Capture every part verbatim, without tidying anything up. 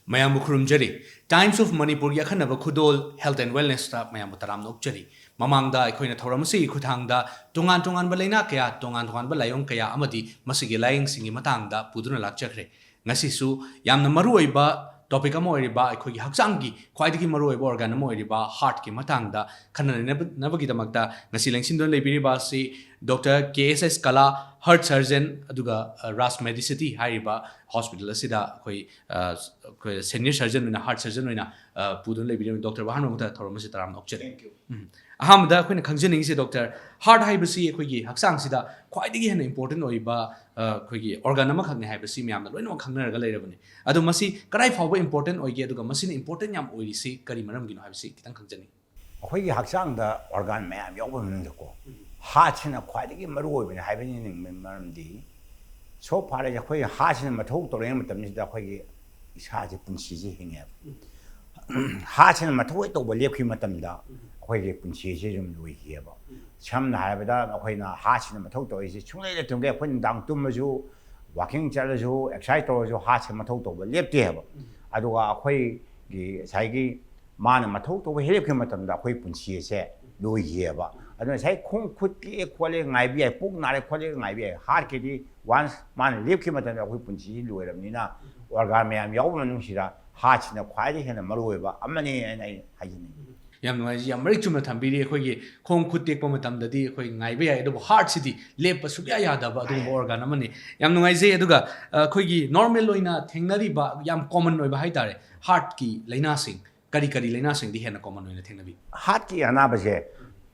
ꯃꯌꯥꯝꯕꯨ ꯈꯨꯔꯨꯝꯖꯔꯤ꯫ Times of Manipurꯒꯤ ꯑꯈꯟꯅꯕ ꯈꯨꯗꯣꯜ Health and Wellnessꯇ ꯃꯌꯥꯝꯕꯨ ꯇꯔꯥꯝꯅ ꯑꯣꯛꯆꯔꯤ꯫ ꯃꯃꯥꯡꯗ ꯑꯩꯈꯣꯏꯅ ꯊꯧꯔꯝ ꯑꯁꯤꯒꯤ ꯈꯨꯠꯊꯥꯡꯗ ꯇꯣꯉꯥꯟ ꯇꯣꯉꯥꯟꯕ ꯂꯩꯅꯥ ꯀꯌꯥ, ꯇꯣꯉꯥꯟ ꯇꯣꯉꯥꯟꯕ ꯂꯥꯏꯑꯣꯡ ꯀꯌꯥ ꯑꯃꯗꯤ ꯃꯁꯤꯒꯤ ꯂꯥꯏꯌꯦꯡꯁꯤꯡꯒꯤ ꯃꯇꯥꯡꯗ ꯄꯨꯗꯨꯅ ꯂꯥꯛꯆꯈ꯭ꯔꯦ꯫ ꯉꯁꯤꯁꯨ ꯌꯥꯝꯅ ꯃꯔꯨꯑꯣꯏꯕ topic ꯑꯃ ꯑꯣꯏꯔꯤꯕ, ꯑꯩꯈꯣꯏꯒꯤ ꯍꯛꯆꯥꯡꯒꯤ ꯈ꯭ꯋꯥꯏꯗꯒꯤ ꯃꯔꯨꯑꯣꯏꯕ organ ꯑꯃ ꯑꯣꯏꯔꯤꯕ heartꯀꯤ ꯃꯇꯥꯡꯗ ꯈꯟꯅ ꯅꯩꯅꯅꯕꯒꯤꯗꯃꯛꯇ ꯉꯁꯤ ꯂꯦꯡꯁꯤꯟꯗꯨꯅ ꯂꯩꯕꯤꯔꯤꯕ ꯑꯁꯤ Doctor K S S Kala, heart surgeon, ꯑꯗꯨꯒ, ꯑ, Raj Medicity ꯍꯥꯏꯔꯤꯕ hospital ꯑꯁꯤꯗ ꯑꯩꯈꯣꯏ, ꯑ, ꯑꯩꯈꯣꯏ senior surgeon ꯑꯣꯏꯅ, heart surgeon ꯑꯣꯏꯅ, ꯑ, ꯄꯨꯗꯨꯅ ꯂꯩꯕꯤꯔꯤꯕ doctorꯕꯨ ꯑꯍꯥꯟꯕ ꯃꯛꯇꯗ ꯊꯧꯔꯝ ꯑꯁꯤ ꯇꯔꯥꯝꯅ ꯑꯣꯛꯆꯔꯤ꯫ Thank you. ꯎꯝ꯫ ꯑꯍꯥꯟꯕꯗ ꯑꯩꯈꯣꯏꯅ ꯈꯪꯖꯅꯤꯡꯉꯤꯁꯦ, doctor, heart ꯍꯥꯏꯕꯁꯤ ꯑꯩꯈꯣꯏꯒꯤ ꯍꯛꯆꯥꯡꯁꯤꯗ ꯈ꯭ꯋꯥꯏꯗꯒꯤ ꯍꯦꯟꯅ important ꯑꯣꯏꯕ, ꯑ, ꯑꯩꯈꯣꯏꯒꯤ organ ꯑꯃꯈꯛꯅꯤ ꯍꯥꯏꯕꯁꯤ ꯃꯌꯥꯝꯅ ꯂꯣꯏꯅꯃꯛ ꯈꯪꯅꯔꯒ ꯂꯩꯔꯕꯅꯤ꯫ ꯑꯗꯣ ꯃꯁꯤ ꯀꯗꯥꯏ ꯐꯥꯎꯕ important ꯑꯣꯏꯒꯦ, ꯑꯗꯨꯒ ꯃꯁꯤꯅ important ꯌꯥꯝ ꯑꯣꯏꯔꯤꯁꯤ ꯀꯔꯤ ꯃꯔꯝꯒꯤꯅꯣ ꯍꯥꯏꯕꯁꯤ ꯈꯤꯇꯪ ꯈꯪꯖꯅꯤꯡꯉꯤ꯫ ꯑꯩꯈꯣꯏꯒꯤ ꯍꯛꯆꯥꯡꯗ organ ꯃꯌꯥꯝ ꯌꯥꯎꯕ ꯃꯅꯨꯡꯗꯀꯣ heartꯁꯤꯅ ꯈ꯭ꯋꯥꯏꯗꯒꯤ ꯃꯔꯨ ꯑꯣꯏꯕꯅꯤ ꯍꯥꯏꯕꯅꯤꯡꯕ ꯃꯔꯝꯗꯤ, so far as ꯑꯩꯈꯣꯏ heartꯁꯤꯅ ꯃꯊꯧ ꯇꯧꯔꯤꯉꯩ ꯃꯇꯝꯁꯤꯗ ꯑꯩꯈꯣꯏꯒꯤ ꯏꯁꯥꯁꯦ, ꯄꯨꯟꯁꯤꯁꯦ ꯍꯤꯡꯉꯦꯕ꯫ Heartꯁꯤꯅ ꯃꯊꯧ ꯍꯦꯛ ꯇꯧꯕ ꯂꯦꯞꯈꯤꯕ ꯃꯇꯝꯗ ꯑꯩꯈꯣꯏꯒꯤ ꯄꯨꯟꯁꯤꯁꯦ ꯑꯗꯨꯝ ꯂꯣꯏꯈꯤꯑꯕ꯫ ꯁꯝꯅ ꯍꯥꯏꯔꯕꯗ, ꯑꯩꯈꯣꯏꯅ heartꯁꯤꯅ ꯃꯊꯧ ꯇꯧꯔꯤꯁꯦ ꯁꯨꯡꯂꯩ ꯂꯩꯇ꯭ꯔꯤꯉꯩ ꯑꯩꯈꯣꯏ ꯅꯨꯡꯗꯥꯡ ꯇꯨꯝꯃꯁꯨ, walking ꯆꯠꯂꯁꯨ, exercise ꯇꯧꯔꯁꯨ heartꯁꯦ ꯃꯊꯧ ꯇꯧꯕ ꯂꯦꯞꯇꯦ ꯍꯥꯏꯕ꯫ ꯑꯗꯨꯒ ꯑꯩꯈꯣꯏꯒꯤ ꯉꯁꯥꯏꯒꯤ ꯃꯥꯅ ꯃꯊꯧ ꯇꯧꯕ ꯍꯦꯜꯂꯛꯈꯤꯕ ꯃꯇꯝꯗ ꯑꯩꯈꯣꯏ ꯄꯨꯟꯁꯤ ꯑꯁꯦ ꯂꯣꯏꯈꯤꯑꯕ꯫ ꯑꯗꯨꯅ ꯉꯁꯥꯏ ꯈꯣꯡ ꯈꯨꯠ ꯇꯦꯛꯑꯦ ꯈꯣꯠꯂꯦ ꯉꯥꯏꯕ ꯌꯥꯏ, ꯄꯨꯛ ꯅꯥꯔꯦ ꯈꯣꯠꯂꯦ ꯉꯥꯏꯕ ꯌꯥꯏ, heartꯀꯤꯗꯤ once ꯃꯥꯅ ꯂꯦꯞꯈꯤꯕ ꯃꯇꯝꯗ ꯑꯩꯈꯣꯏ ꯄꯨꯟꯁꯤꯁꯤ ꯂꯣꯏꯔꯕꯅꯤꯅ organ ꯃꯌꯥꯝ ꯌꯥꯎꯕ ꯃꯅꯨꯡꯁꯤꯗ heartꯁꯤꯅ ꯈ꯭ꯋꯥꯏꯗꯒꯤ ꯍꯦꯟꯅ ꯃꯔꯨ ꯑꯣꯏꯕ ꯑꯃꯅꯤ ꯍꯥꯏꯅ ꯑꯩ ꯍꯥꯏꯖꯅꯤꯡꯉꯤ꯫ ꯌꯥꯝ ꯅꯨꯡꯉꯥꯏꯖꯩ, ꯌꯥꯝ ꯃꯔꯤꯛ ꯆꯨꯝꯅ ꯊꯝꯕꯤꯔꯤ꯫ ꯑꯩꯈꯣꯏꯒꯤ ꯈꯣꯡ ꯈꯨꯠ ꯇꯦꯛꯄ ꯃꯇꯝꯗꯗꯤ ꯑꯩꯈꯣꯏ ꯉꯥꯏꯕ ꯌꯥꯏ, ꯑꯗꯨꯕꯨ heartꯁꯤꯗꯤ ꯂꯦꯞꯄ ꯁꯨꯡꯌꯥ ꯌꯥꯗꯕ ꯑꯗꯨꯒꯨꯝꯕ organ ꯑꯃꯅꯤ꯫ ꯌꯥꯝ ꯅꯨꯡꯉꯥꯏꯖꯩ꯫ ꯑꯗꯨꯒ, ꯑ, ꯑꯩꯈꯣꯏꯒꯤ normal ꯑꯣꯏꯅ ꯊꯦꯡꯅꯔꯤꯕ ꯌꯥꯝ common ꯑꯣꯏꯕ ꯍꯥꯏꯇꯥꯔꯦ heartꯀꯤ ꯂꯥꯏꯅꯥꯁꯤꯡ, ꯀꯔꯤ ꯀꯔꯤ ꯂꯥꯏꯅꯥꯁꯤꯡꯗꯤ ꯍꯦꯟꯅ common ꯑꯣꯏꯅ ꯊꯦꯡꯅꯕꯤ? Heartꯀꯤ ꯑꯅꯥꯕꯁꯦ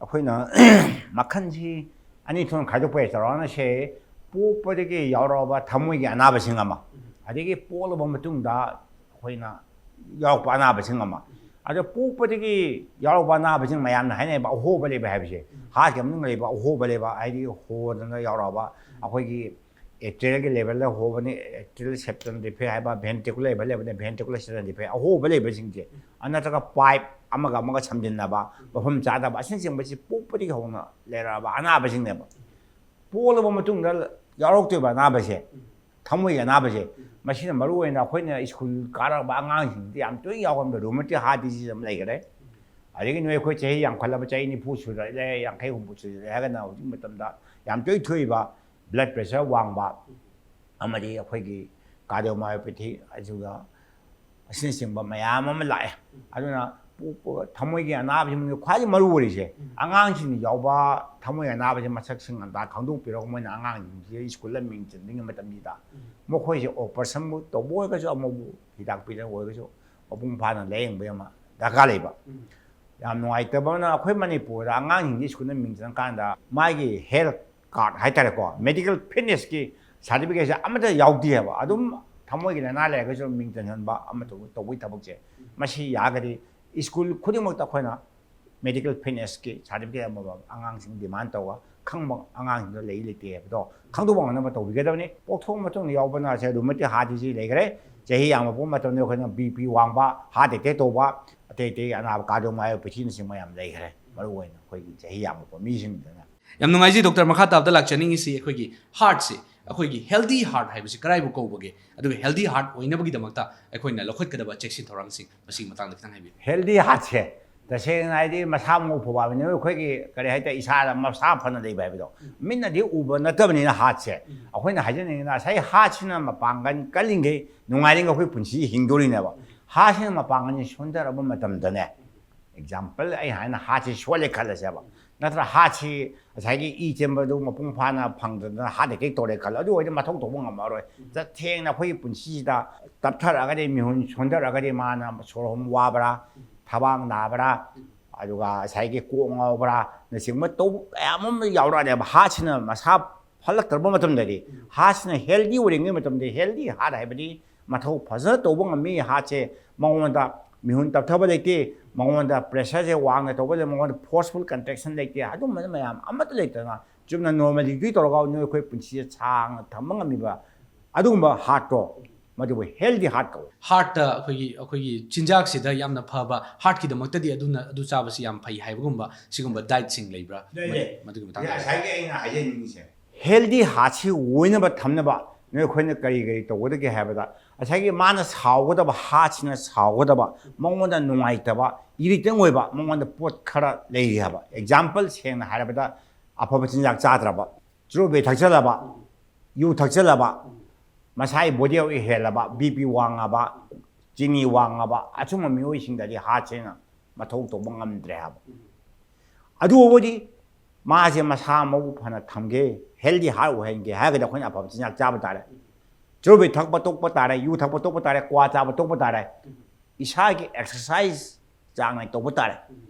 ꯑꯩꯈꯣꯏꯅ ꯃꯈꯜꯁꯤ ꯑꯅꯤ ꯊꯣꯛꯅ ꯈꯥꯏꯗꯣꯛꯄ ꯌꯥꯏ꯫ ꯆꯥꯎꯔꯥꯛꯅ ꯁꯦ, ꯄꯣꯛꯄꯗꯒꯤ ꯌꯥꯎꯔꯛꯑꯕ ꯊꯃꯣꯏꯒꯤ ꯑꯅꯥꯕꯁꯤꯡ ꯑꯃ, ꯑꯗꯒꯤ ꯄꯣꯛꯂꯕ ꯃꯇꯨꯡꯗ ꯑꯩꯈꯣꯏꯅ ꯌꯥꯎꯔꯛꯄ ꯑꯅꯥꯕꯁꯤꯡ ꯑꯃ꯫ ꯑꯗꯣ ꯄꯣꯛꯄꯗꯒꯤ ꯌꯥꯎꯔꯛꯄ ꯑꯅꯥꯕꯁꯤꯡ ꯃꯌꯥꯝꯅ ꯍꯥꯏꯅꯔꯤꯕ ꯑꯍꯣꯕ ꯂꯩꯕ ꯍꯥꯏꯕꯁꯦ, heartꯀꯤ ꯃꯅꯨꯡꯗ ꯂꯩꯕ ꯑꯍꯣꯕ ꯂꯩꯕ ꯍꯥꯏꯗꯤ ꯍꯣꯗꯅ ꯌꯥꯎꯔꯛꯑꯕ ꯑꯩꯈꯣꯏꯒꯤ atrialꯒꯤ levelꯗ ꯍꯣꯕꯅꯤ, atrial septum defect ꯍꯥꯏꯕ, ventricular level ꯂꯩꯕꯅꯤ, ventricular septum defect, ꯑꯍꯣꯕ ꯂꯩꯕꯁꯤꯡꯁꯦ, ꯑ, ꯅꯠꯇ꯭ꯔꯒ pipe ꯑꯃꯒ ꯑꯃꯒ ꯁꯝꯖꯤꯟꯅꯕ, ꯃꯐꯝ ꯆꯥꯗꯕ, ꯑꯁꯤꯅꯆꯤꯡꯕꯁꯤ ꯄꯣꯛꯄꯗꯒꯤ ꯍꯧꯅ ꯂꯩꯔꯛꯑꯕ ꯑꯅꯥꯕꯁꯤꯡꯅꯦꯕ꯫ ꯄꯣꯛꯂꯕ ꯃꯇꯨꯡꯗ ꯌꯥꯎꯔꯛꯇꯣꯏꯕ ꯑꯅꯥꯕꯁꯦ, ꯊꯃꯣꯏꯒꯤ ꯑꯅꯥꯕꯁꯦ, ꯃꯁꯤꯅ ꯃꯔꯨ ꯑꯣꯏꯅ ꯑꯩꯈꯣꯏꯅ ꯁ꯭ꯀꯨꯜ ꯀꯥꯔꯛꯄ ꯑꯉꯥꯡꯁꯤꯡꯗꯤ ꯌꯥꯝ ꯇꯣꯏꯅ ꯌꯥꯎꯒꯟꯕ rheumatic heart disease ꯑꯃ ꯂꯩꯈꯔꯦ꯫ ꯑꯗꯒꯤ ꯅꯣꯏ ꯑꯩꯈꯣꯏ ꯆꯍꯤ ꯌꯥꯝꯈꯠꯂꯕ, ꯆꯍꯤ ꯅꯤꯐꯨ ꯁꯨꯔꯛꯂꯦ, ꯌꯥꯡꯈꯩ ꯍꯨꯝꯐꯨ ꯁꯨꯔꯛꯂꯦ ꯍꯥꯏꯔꯒꯅ ꯍꯧꯖꯤꯛ ꯃꯇꯝꯗ ꯌꯥꯝ ꯇꯣꯏ ꯊꯣꯛꯏꯕ blood pressure ꯋꯥꯡꯕ, ꯑꯃꯗꯤ ꯑꯩꯈꯣꯏꯒꯤ cardiomyopathy, ꯑꯗꯨꯒ ꯑꯁꯤꯅꯆꯤꯡꯕ ꯃꯌꯥꯝ ꯑꯃ ꯂꯥꯛꯑꯦ꯫ ꯑꯗꯨꯅ ꯄꯣꯛꯄ ꯊꯃꯣꯏꯒꯤ ꯑꯅꯥꯕꯁꯤ ꯈ꯭ꯋꯥꯏꯗꯒꯤ ꯃꯔꯨ ꯑꯣꯏꯔꯤꯁꯦ, ꯑꯉꯥꯡꯁꯤꯡ ꯌꯥꯎꯕ ꯊꯃꯣꯏ ꯑꯅꯥꯕꯁꯤ ꯃꯁꯛꯁꯤꯡ ꯑꯝꯇ ꯈꯪꯗꯣꯛꯄꯤꯔꯒ, ꯃꯣꯏꯅ ꯑꯉꯥꯡꯁꯤꯡꯁꯤ ꯁ꯭ꯀꯨꯜꯗ ꯃꯤꯡ ꯆꯟꯗ꯭ꯔꯤꯉꯩ ꯃꯇꯝꯁꯤꯗ ꯃꯈꯣꯏꯁꯦ operation ꯕꯨ ꯇꯧꯕ ꯑꯣꯏꯔꯒꯁꯨ, ꯑꯃꯕꯨ ꯍꯤꯗꯥꯛ ꯄꯤꯖꯕ ꯑꯣꯏꯔꯒꯁꯨ, ꯃꯄꯨꯡ ꯐꯥꯅ ꯂꯥꯌꯦꯡꯕ ꯑꯃ ꯗꯔꯀꯥꯔ ꯂꯩꯕ꯫ ꯌꯥꯝ ꯅꯨꯡꯉꯥꯏꯇꯕꯅ, ꯑꯩꯈꯣꯏ ꯃꯅꯤꯄꯨꯔꯗ ꯑꯉꯥꯡꯁꯤꯡꯁꯤ ꯁ꯭ꯀꯨꯜꯗ ꯃꯤꯡ ꯆꯟꯀꯥꯟꯗ ꯃꯥꯒꯤ health card ꯍꯥꯏꯇꯥꯔꯦꯀꯣ, medical fitness ꯀꯤ certificate ꯁꯦ ꯑꯃꯠꯇ ꯌꯥꯎꯗꯦ ꯍꯥꯏꯕ꯫ ꯑꯗꯨꯝ ꯊꯃꯣꯏꯒꯤ ꯂꯥꯏꯅꯥ ꯂꯩꯔꯒꯁꯨ ꯃꯤꯡ ꯆꯟꯍꯟꯕ ꯑꯃ ꯇꯧ-, ꯇꯧꯕꯒꯤ ꯊꯕꯛꯁꯦ, ꯃꯁꯤ ꯌꯥꯔꯒꯗꯤ ꯁ꯭ꯀꯨꯜ ꯈꯨꯗꯤꯡꯃꯛꯇ ꯑꯩꯈꯣꯏꯅ medical fitness ꯀꯤ certificate ꯑꯃꯃꯝ ꯑꯉꯥꯡꯁꯤꯡ demand ꯇꯧꯔꯒ, ꯈꯪꯕ ꯑꯉꯥꯡꯁꯤꯡꯗ ꯂꯩ ꯂꯩꯇꯦ ꯍꯥꯏꯕꯗꯣ ꯈꯪꯗꯣꯛꯄ ꯉꯝꯅꯕ ꯇꯧꯕꯤꯒꯗꯕꯅꯤ꯫ ꯄꯣꯛꯊꯣꯛꯄ ꯃꯇꯨꯡꯗ ꯌꯥꯎꯕꯅ ꯁꯦ rheumatic heart disease ꯂꯩꯈ꯭ꯔꯦ꯫ ꯆꯍꯤ ꯌꯥꯝꯃꯛꯄ ꯃꯇꯝꯗ ꯑꯩꯈꯣꯏꯅ B P ꯋꯥꯡꯕ, heart attack ꯇꯧꯕ, ꯑꯇꯩ ꯑꯇꯩ ꯑꯅꯥꯕ cardiomyopathy ꯅꯆꯤꯡꯕ ꯌꯥꯝ ꯂꯩꯈ꯭ꯔꯦ, ꯃꯔꯨꯑꯣꯏꯅ ꯑꯩꯈꯣꯏꯒꯤ ꯆꯍꯤ ꯌꯥꯝꯃꯛꯄ ꯃꯤꯁꯤꯡꯗꯅ꯫ ꯌꯥꯝ ꯅꯨꯡꯉꯥꯏꯖꯩ ꯗꯣꯛꯇꯔ, ꯃꯈꯥ ꯇꯥꯕꯗ ꯂꯥꯛꯆꯅꯤꯡꯉꯤꯁꯤ ꯑꯩꯈꯣꯏꯒꯤ heart ꯁꯤ, ꯑꯩꯈꯣꯏꯒꯤ healthy heart ꯍꯥꯏꯕꯁꯤ ꯀꯗꯥꯏꯕꯨ ꯀꯧꯕꯒꯦ, ꯑꯗꯨꯒ healthy heart ꯑꯣꯏꯅꯕꯒꯤꯗꯃꯛꯇ ꯑꯩꯈꯣꯏꯅ ꯂꯧꯈꯠꯀꯗꯕ ꯆꯦꯛꯁꯤꯟ ꯊꯧꯔꯥꯡꯁꯤꯡ ꯃꯁꯤꯒꯤ ꯃꯇꯥꯡꯗ ꯈꯤꯇꯪ ꯍꯥꯏꯕꯤꯌꯨ꯫ Healthy heart ꯁꯦ ꯇꯁꯦꯡꯅ ꯍꯥꯏꯗꯤ ꯃꯁꯥ ꯃꯎ ꯐꯕ ꯍꯥꯏꯕꯅꯤ, ꯑꯩꯈꯣꯏꯒꯤ ꯀꯔꯤ ꯍꯥꯏꯇꯥꯔꯦ, ꯏꯁꯥꯗ ꯃꯁꯥ ꯐꯅ ꯂꯩꯕ ꯍꯥꯏꯕꯗꯣ꯫ ꯃꯤꯠꯅꯗꯤ ꯎꯕ ꯅꯠꯇꯕꯅꯤꯅ heart ꯁꯦ, ꯑꯩꯈꯣꯏꯅ ꯍꯥꯏꯖꯅꯤꯡꯉꯤꯅ ꯉꯁꯥꯏ heart ꯁꯤꯅ ꯃꯄꯥꯡꯒꯜ ꯀꯜꯂꯤꯉꯩ ꯅꯨꯡꯉꯥꯏꯔꯤꯉꯩ ꯑꯩꯈꯣꯏ ꯄꯨꯟꯁꯤ ꯍꯤꯡꯗꯣꯔꯤꯅꯦꯕ꯫ Heart ꯁꯤꯅ ꯃꯄꯥꯡꯒꯜꯁꯤ ꯁꯣꯟꯊꯔꯕ ꯃꯇꯝꯗꯅꯦ, example ꯑꯩ ꯍꯥꯏꯅ heart ꯁꯤ ꯁꯣꯜꯂꯦ ꯈꯜꯂꯁꯦꯕ, ꯅꯠꯇ꯭ꯔ heart ꯁꯤ ꯉꯁꯥꯏꯒꯤ ꯏ ꯆꯦꯟꯕꯗꯨ ꯃꯄꯨꯡ ꯐꯥꯅ ꯐꯪꯗꯗꯅ heart attack ꯇꯧꯔꯦ ꯈꯜꯂꯣ, ꯑꯗꯨ ꯑꯣꯏꯔꯗꯤ ꯃꯊꯧ ꯇꯧꯕ ꯉꯝꯃꯔꯣꯏ꯫ ꯇꯁꯦꯡꯅ ꯑꯩꯈꯣꯏꯒꯤ ꯄꯨꯟꯁꯤꯁꯤꯗ ꯇꯞꯊꯔꯛꯑꯒꯗꯤ, ꯃꯤꯍꯨꯟ ꯁꯣꯟꯊꯔꯛꯑꯒꯗꯤ, ꯃꯥꯅ ꯁꯣꯔ ꯍꯣꯟꯕ ꯋꯥꯕ꯭ꯔꯥ, ꯊꯕꯥꯛ ꯅꯥꯕ꯭ꯔꯥ, ꯑꯗꯨꯒ ꯉꯁꯥꯏꯒꯤ ꯀꯣꯛ ꯉꯥꯎꯕ꯭ꯔꯥ ꯅꯆꯤꯡꯕ ꯇꯧꯕ ꯀꯌꯥ ꯑꯃ ꯌꯥꯎꯔꯛꯑꯅꯦꯕ꯫ Heart ꯁꯤꯅ ꯃꯁꯥ ꯐꯠꯂꯛꯇ꯭ꯔꯕ ꯃꯇꯝꯗꯗꯤ, heart ꯁꯤꯅ healthy ꯑꯣꯏꯔꯤꯉꯩ ꯃꯇꯝꯗ, healthy heart ꯍꯥꯏꯕꯗꯤ ꯃꯊꯧ ꯐꯖꯅ ꯇꯧꯕ ꯉꯝꯃꯤ heart ꯁꯦ꯫ ꯃꯉꯣꯟꯗ ꯃꯤꯍꯨꯟ ꯇꯞꯊꯕ ꯂꯩꯇꯦ, ꯃꯉꯣꯟꯗ pressure ꯁꯦ ꯋꯥꯡꯅ ꯇꯧꯕ ꯂꯩ, ꯃꯉꯣꯟꯗ forceful contraction ꯂꯩꯇꯦ, ꯑꯗꯨꯝꯕ ꯃꯌꯥꯝ ꯑꯃꯠꯇ ꯂꯩꯇꯅ ꯆꯨꯝꯅ normality ꯇꯧꯔꯒ ꯅꯣꯏ ꯑꯩꯈꯣꯏ ꯄꯨꯟꯁꯤꯁꯦ ꯁꯥꯡꯅ ꯊꯝꯕ ꯉꯝꯃꯤꯕ ꯑꯗꯨꯒꯨꯝꯕ heart ꯇꯣ, ꯃꯗꯨꯕꯨ healthy heart ꯀꯧꯏ꯫ Heart ꯇ ꯑꯩꯈꯣꯏꯒꯤ, ꯑꯩꯈꯣꯏꯒꯤ ꯆꯤꯟꯖꯥꯛꯁꯤꯗ ꯌꯥꯝꯅ ꯐꯕ, heart ꯀꯤꯗꯃꯛꯇꯗꯤ ꯑꯗꯨꯅ, ꯑꯗꯨ ꯆꯥꯕꯁꯤ ꯌꯥꯝ ꯐꯩ ꯍꯥꯏꯕꯒꯨꯝꯕ ꯁꯤꯒꯨꯝꯕ diet ꯁꯤꯡ ꯂꯩꯕ꯭ꯔꯥ? ꯂꯩ, ꯂꯩ꯫ ꯃꯗꯨ-, ꯃꯗꯨꯒꯤ ꯃꯇꯥꯡꯗ꯫ ꯉꯁꯥꯏꯒꯤ ꯑꯩꯅ ꯍꯥꯏꯖꯅꯤꯡꯉꯤꯁꯦ, healthy heart ꯁꯤ ꯑꯣꯏꯅꯕ ꯊꯝꯅꯕ ꯅꯣꯏ ꯑꯩꯈꯣꯏꯅ ꯀꯔꯤ ꯀꯔꯤ ꯇꯧꯒꯗꯒꯦ ꯍꯥꯏꯕꯗ, ꯉꯁꯥꯏꯒꯤ ꯃꯥꯅ ꯁꯥꯎꯒꯗꯕ, ꯍꯥꯔꯠꯁꯤꯅ ꯁꯥꯎꯒꯗꯕ, ꯃꯉꯣꯟꯗ ꯅꯨꯡꯉꯥꯏꯇꯕ, ꯏꯔꯤꯇꯦꯠ ꯑꯣꯏꯕ ꯃꯉꯣꯟꯗ ꯄꯣꯠ ꯈꯔ ꯂꯩꯔꯤ ꯍꯥꯏꯕ꯫ ꯑꯦꯛꯖꯥꯝꯄꯜ ꯁꯦꯡꯅ ꯍꯥꯏꯔꯕꯗ, ꯑꯐꯕ ꯆꯤꯟꯖꯥꯛ ꯆꯥꯗ꯭ꯔꯕ, ꯆꯨꯔꯨꯞ ꯕꯤꯔꯤ ꯊꯛꯆꯜꯂꯕ, ꯌꯨ ꯊꯛꯆꯜꯂꯕ, ꯃꯁꯥꯒꯤ ꯕꯣꯗꯤ ꯋꯦꯠ ꯍꯦꯜꯂꯕ, ꯕꯤ ꯄꯤ ꯋꯥꯡꯉꯕ, ꯆꯤꯅꯤ ꯋꯥꯡꯉꯕ, ꯑꯁꯨꯝꯕ ꯃꯤꯑꯣꯏꯁꯤꯡꯗꯗꯤ ꯍꯥꯔꯠꯁꯤꯅ ꯃꯊꯧ ꯇꯧꯕ ꯉꯝꯗ꯭ꯔꯦ ꯍꯥꯏꯕ꯫ ꯑꯗꯨ ꯑꯣꯏꯔꯗꯤ ꯃꯥꯁꯦ ꯃꯁꯥ ꯃꯎ ꯐꯅ ꯊꯝꯒꯦ, ꯍꯦꯜꯗꯤ ꯍꯥꯔꯠ ꯑꯣꯏꯍꯟꯒꯦ ꯍꯥꯏꯔꯒꯗꯤ ꯑꯩꯈꯣꯏꯅ ꯑꯐꯕ ꯆꯤꯟꯖꯥꯛ ꯆꯥꯕ ꯇꯥꯔꯦ, ꯆꯨꯔꯨꯞ ꯕꯤꯔꯤ ꯊꯛꯄ ꯇꯣꯛꯄ ꯇꯥꯔꯦ, ꯌꯨ ꯊꯛꯄ ꯇꯣꯛꯄ ꯇꯥꯔꯦ, ꯀ꯭ꯋꯥ ꯆꯥꯕ ꯇꯣꯛꯄ ꯇꯥꯔꯦ, ꯏꯁꯥꯒꯤ ꯑꯦꯛꯁꯔꯁꯥꯏꯁ ꯆꯥꯡ ꯅꯥꯏꯅ ꯇꯧꯕ ꯇꯥꯔꯦ,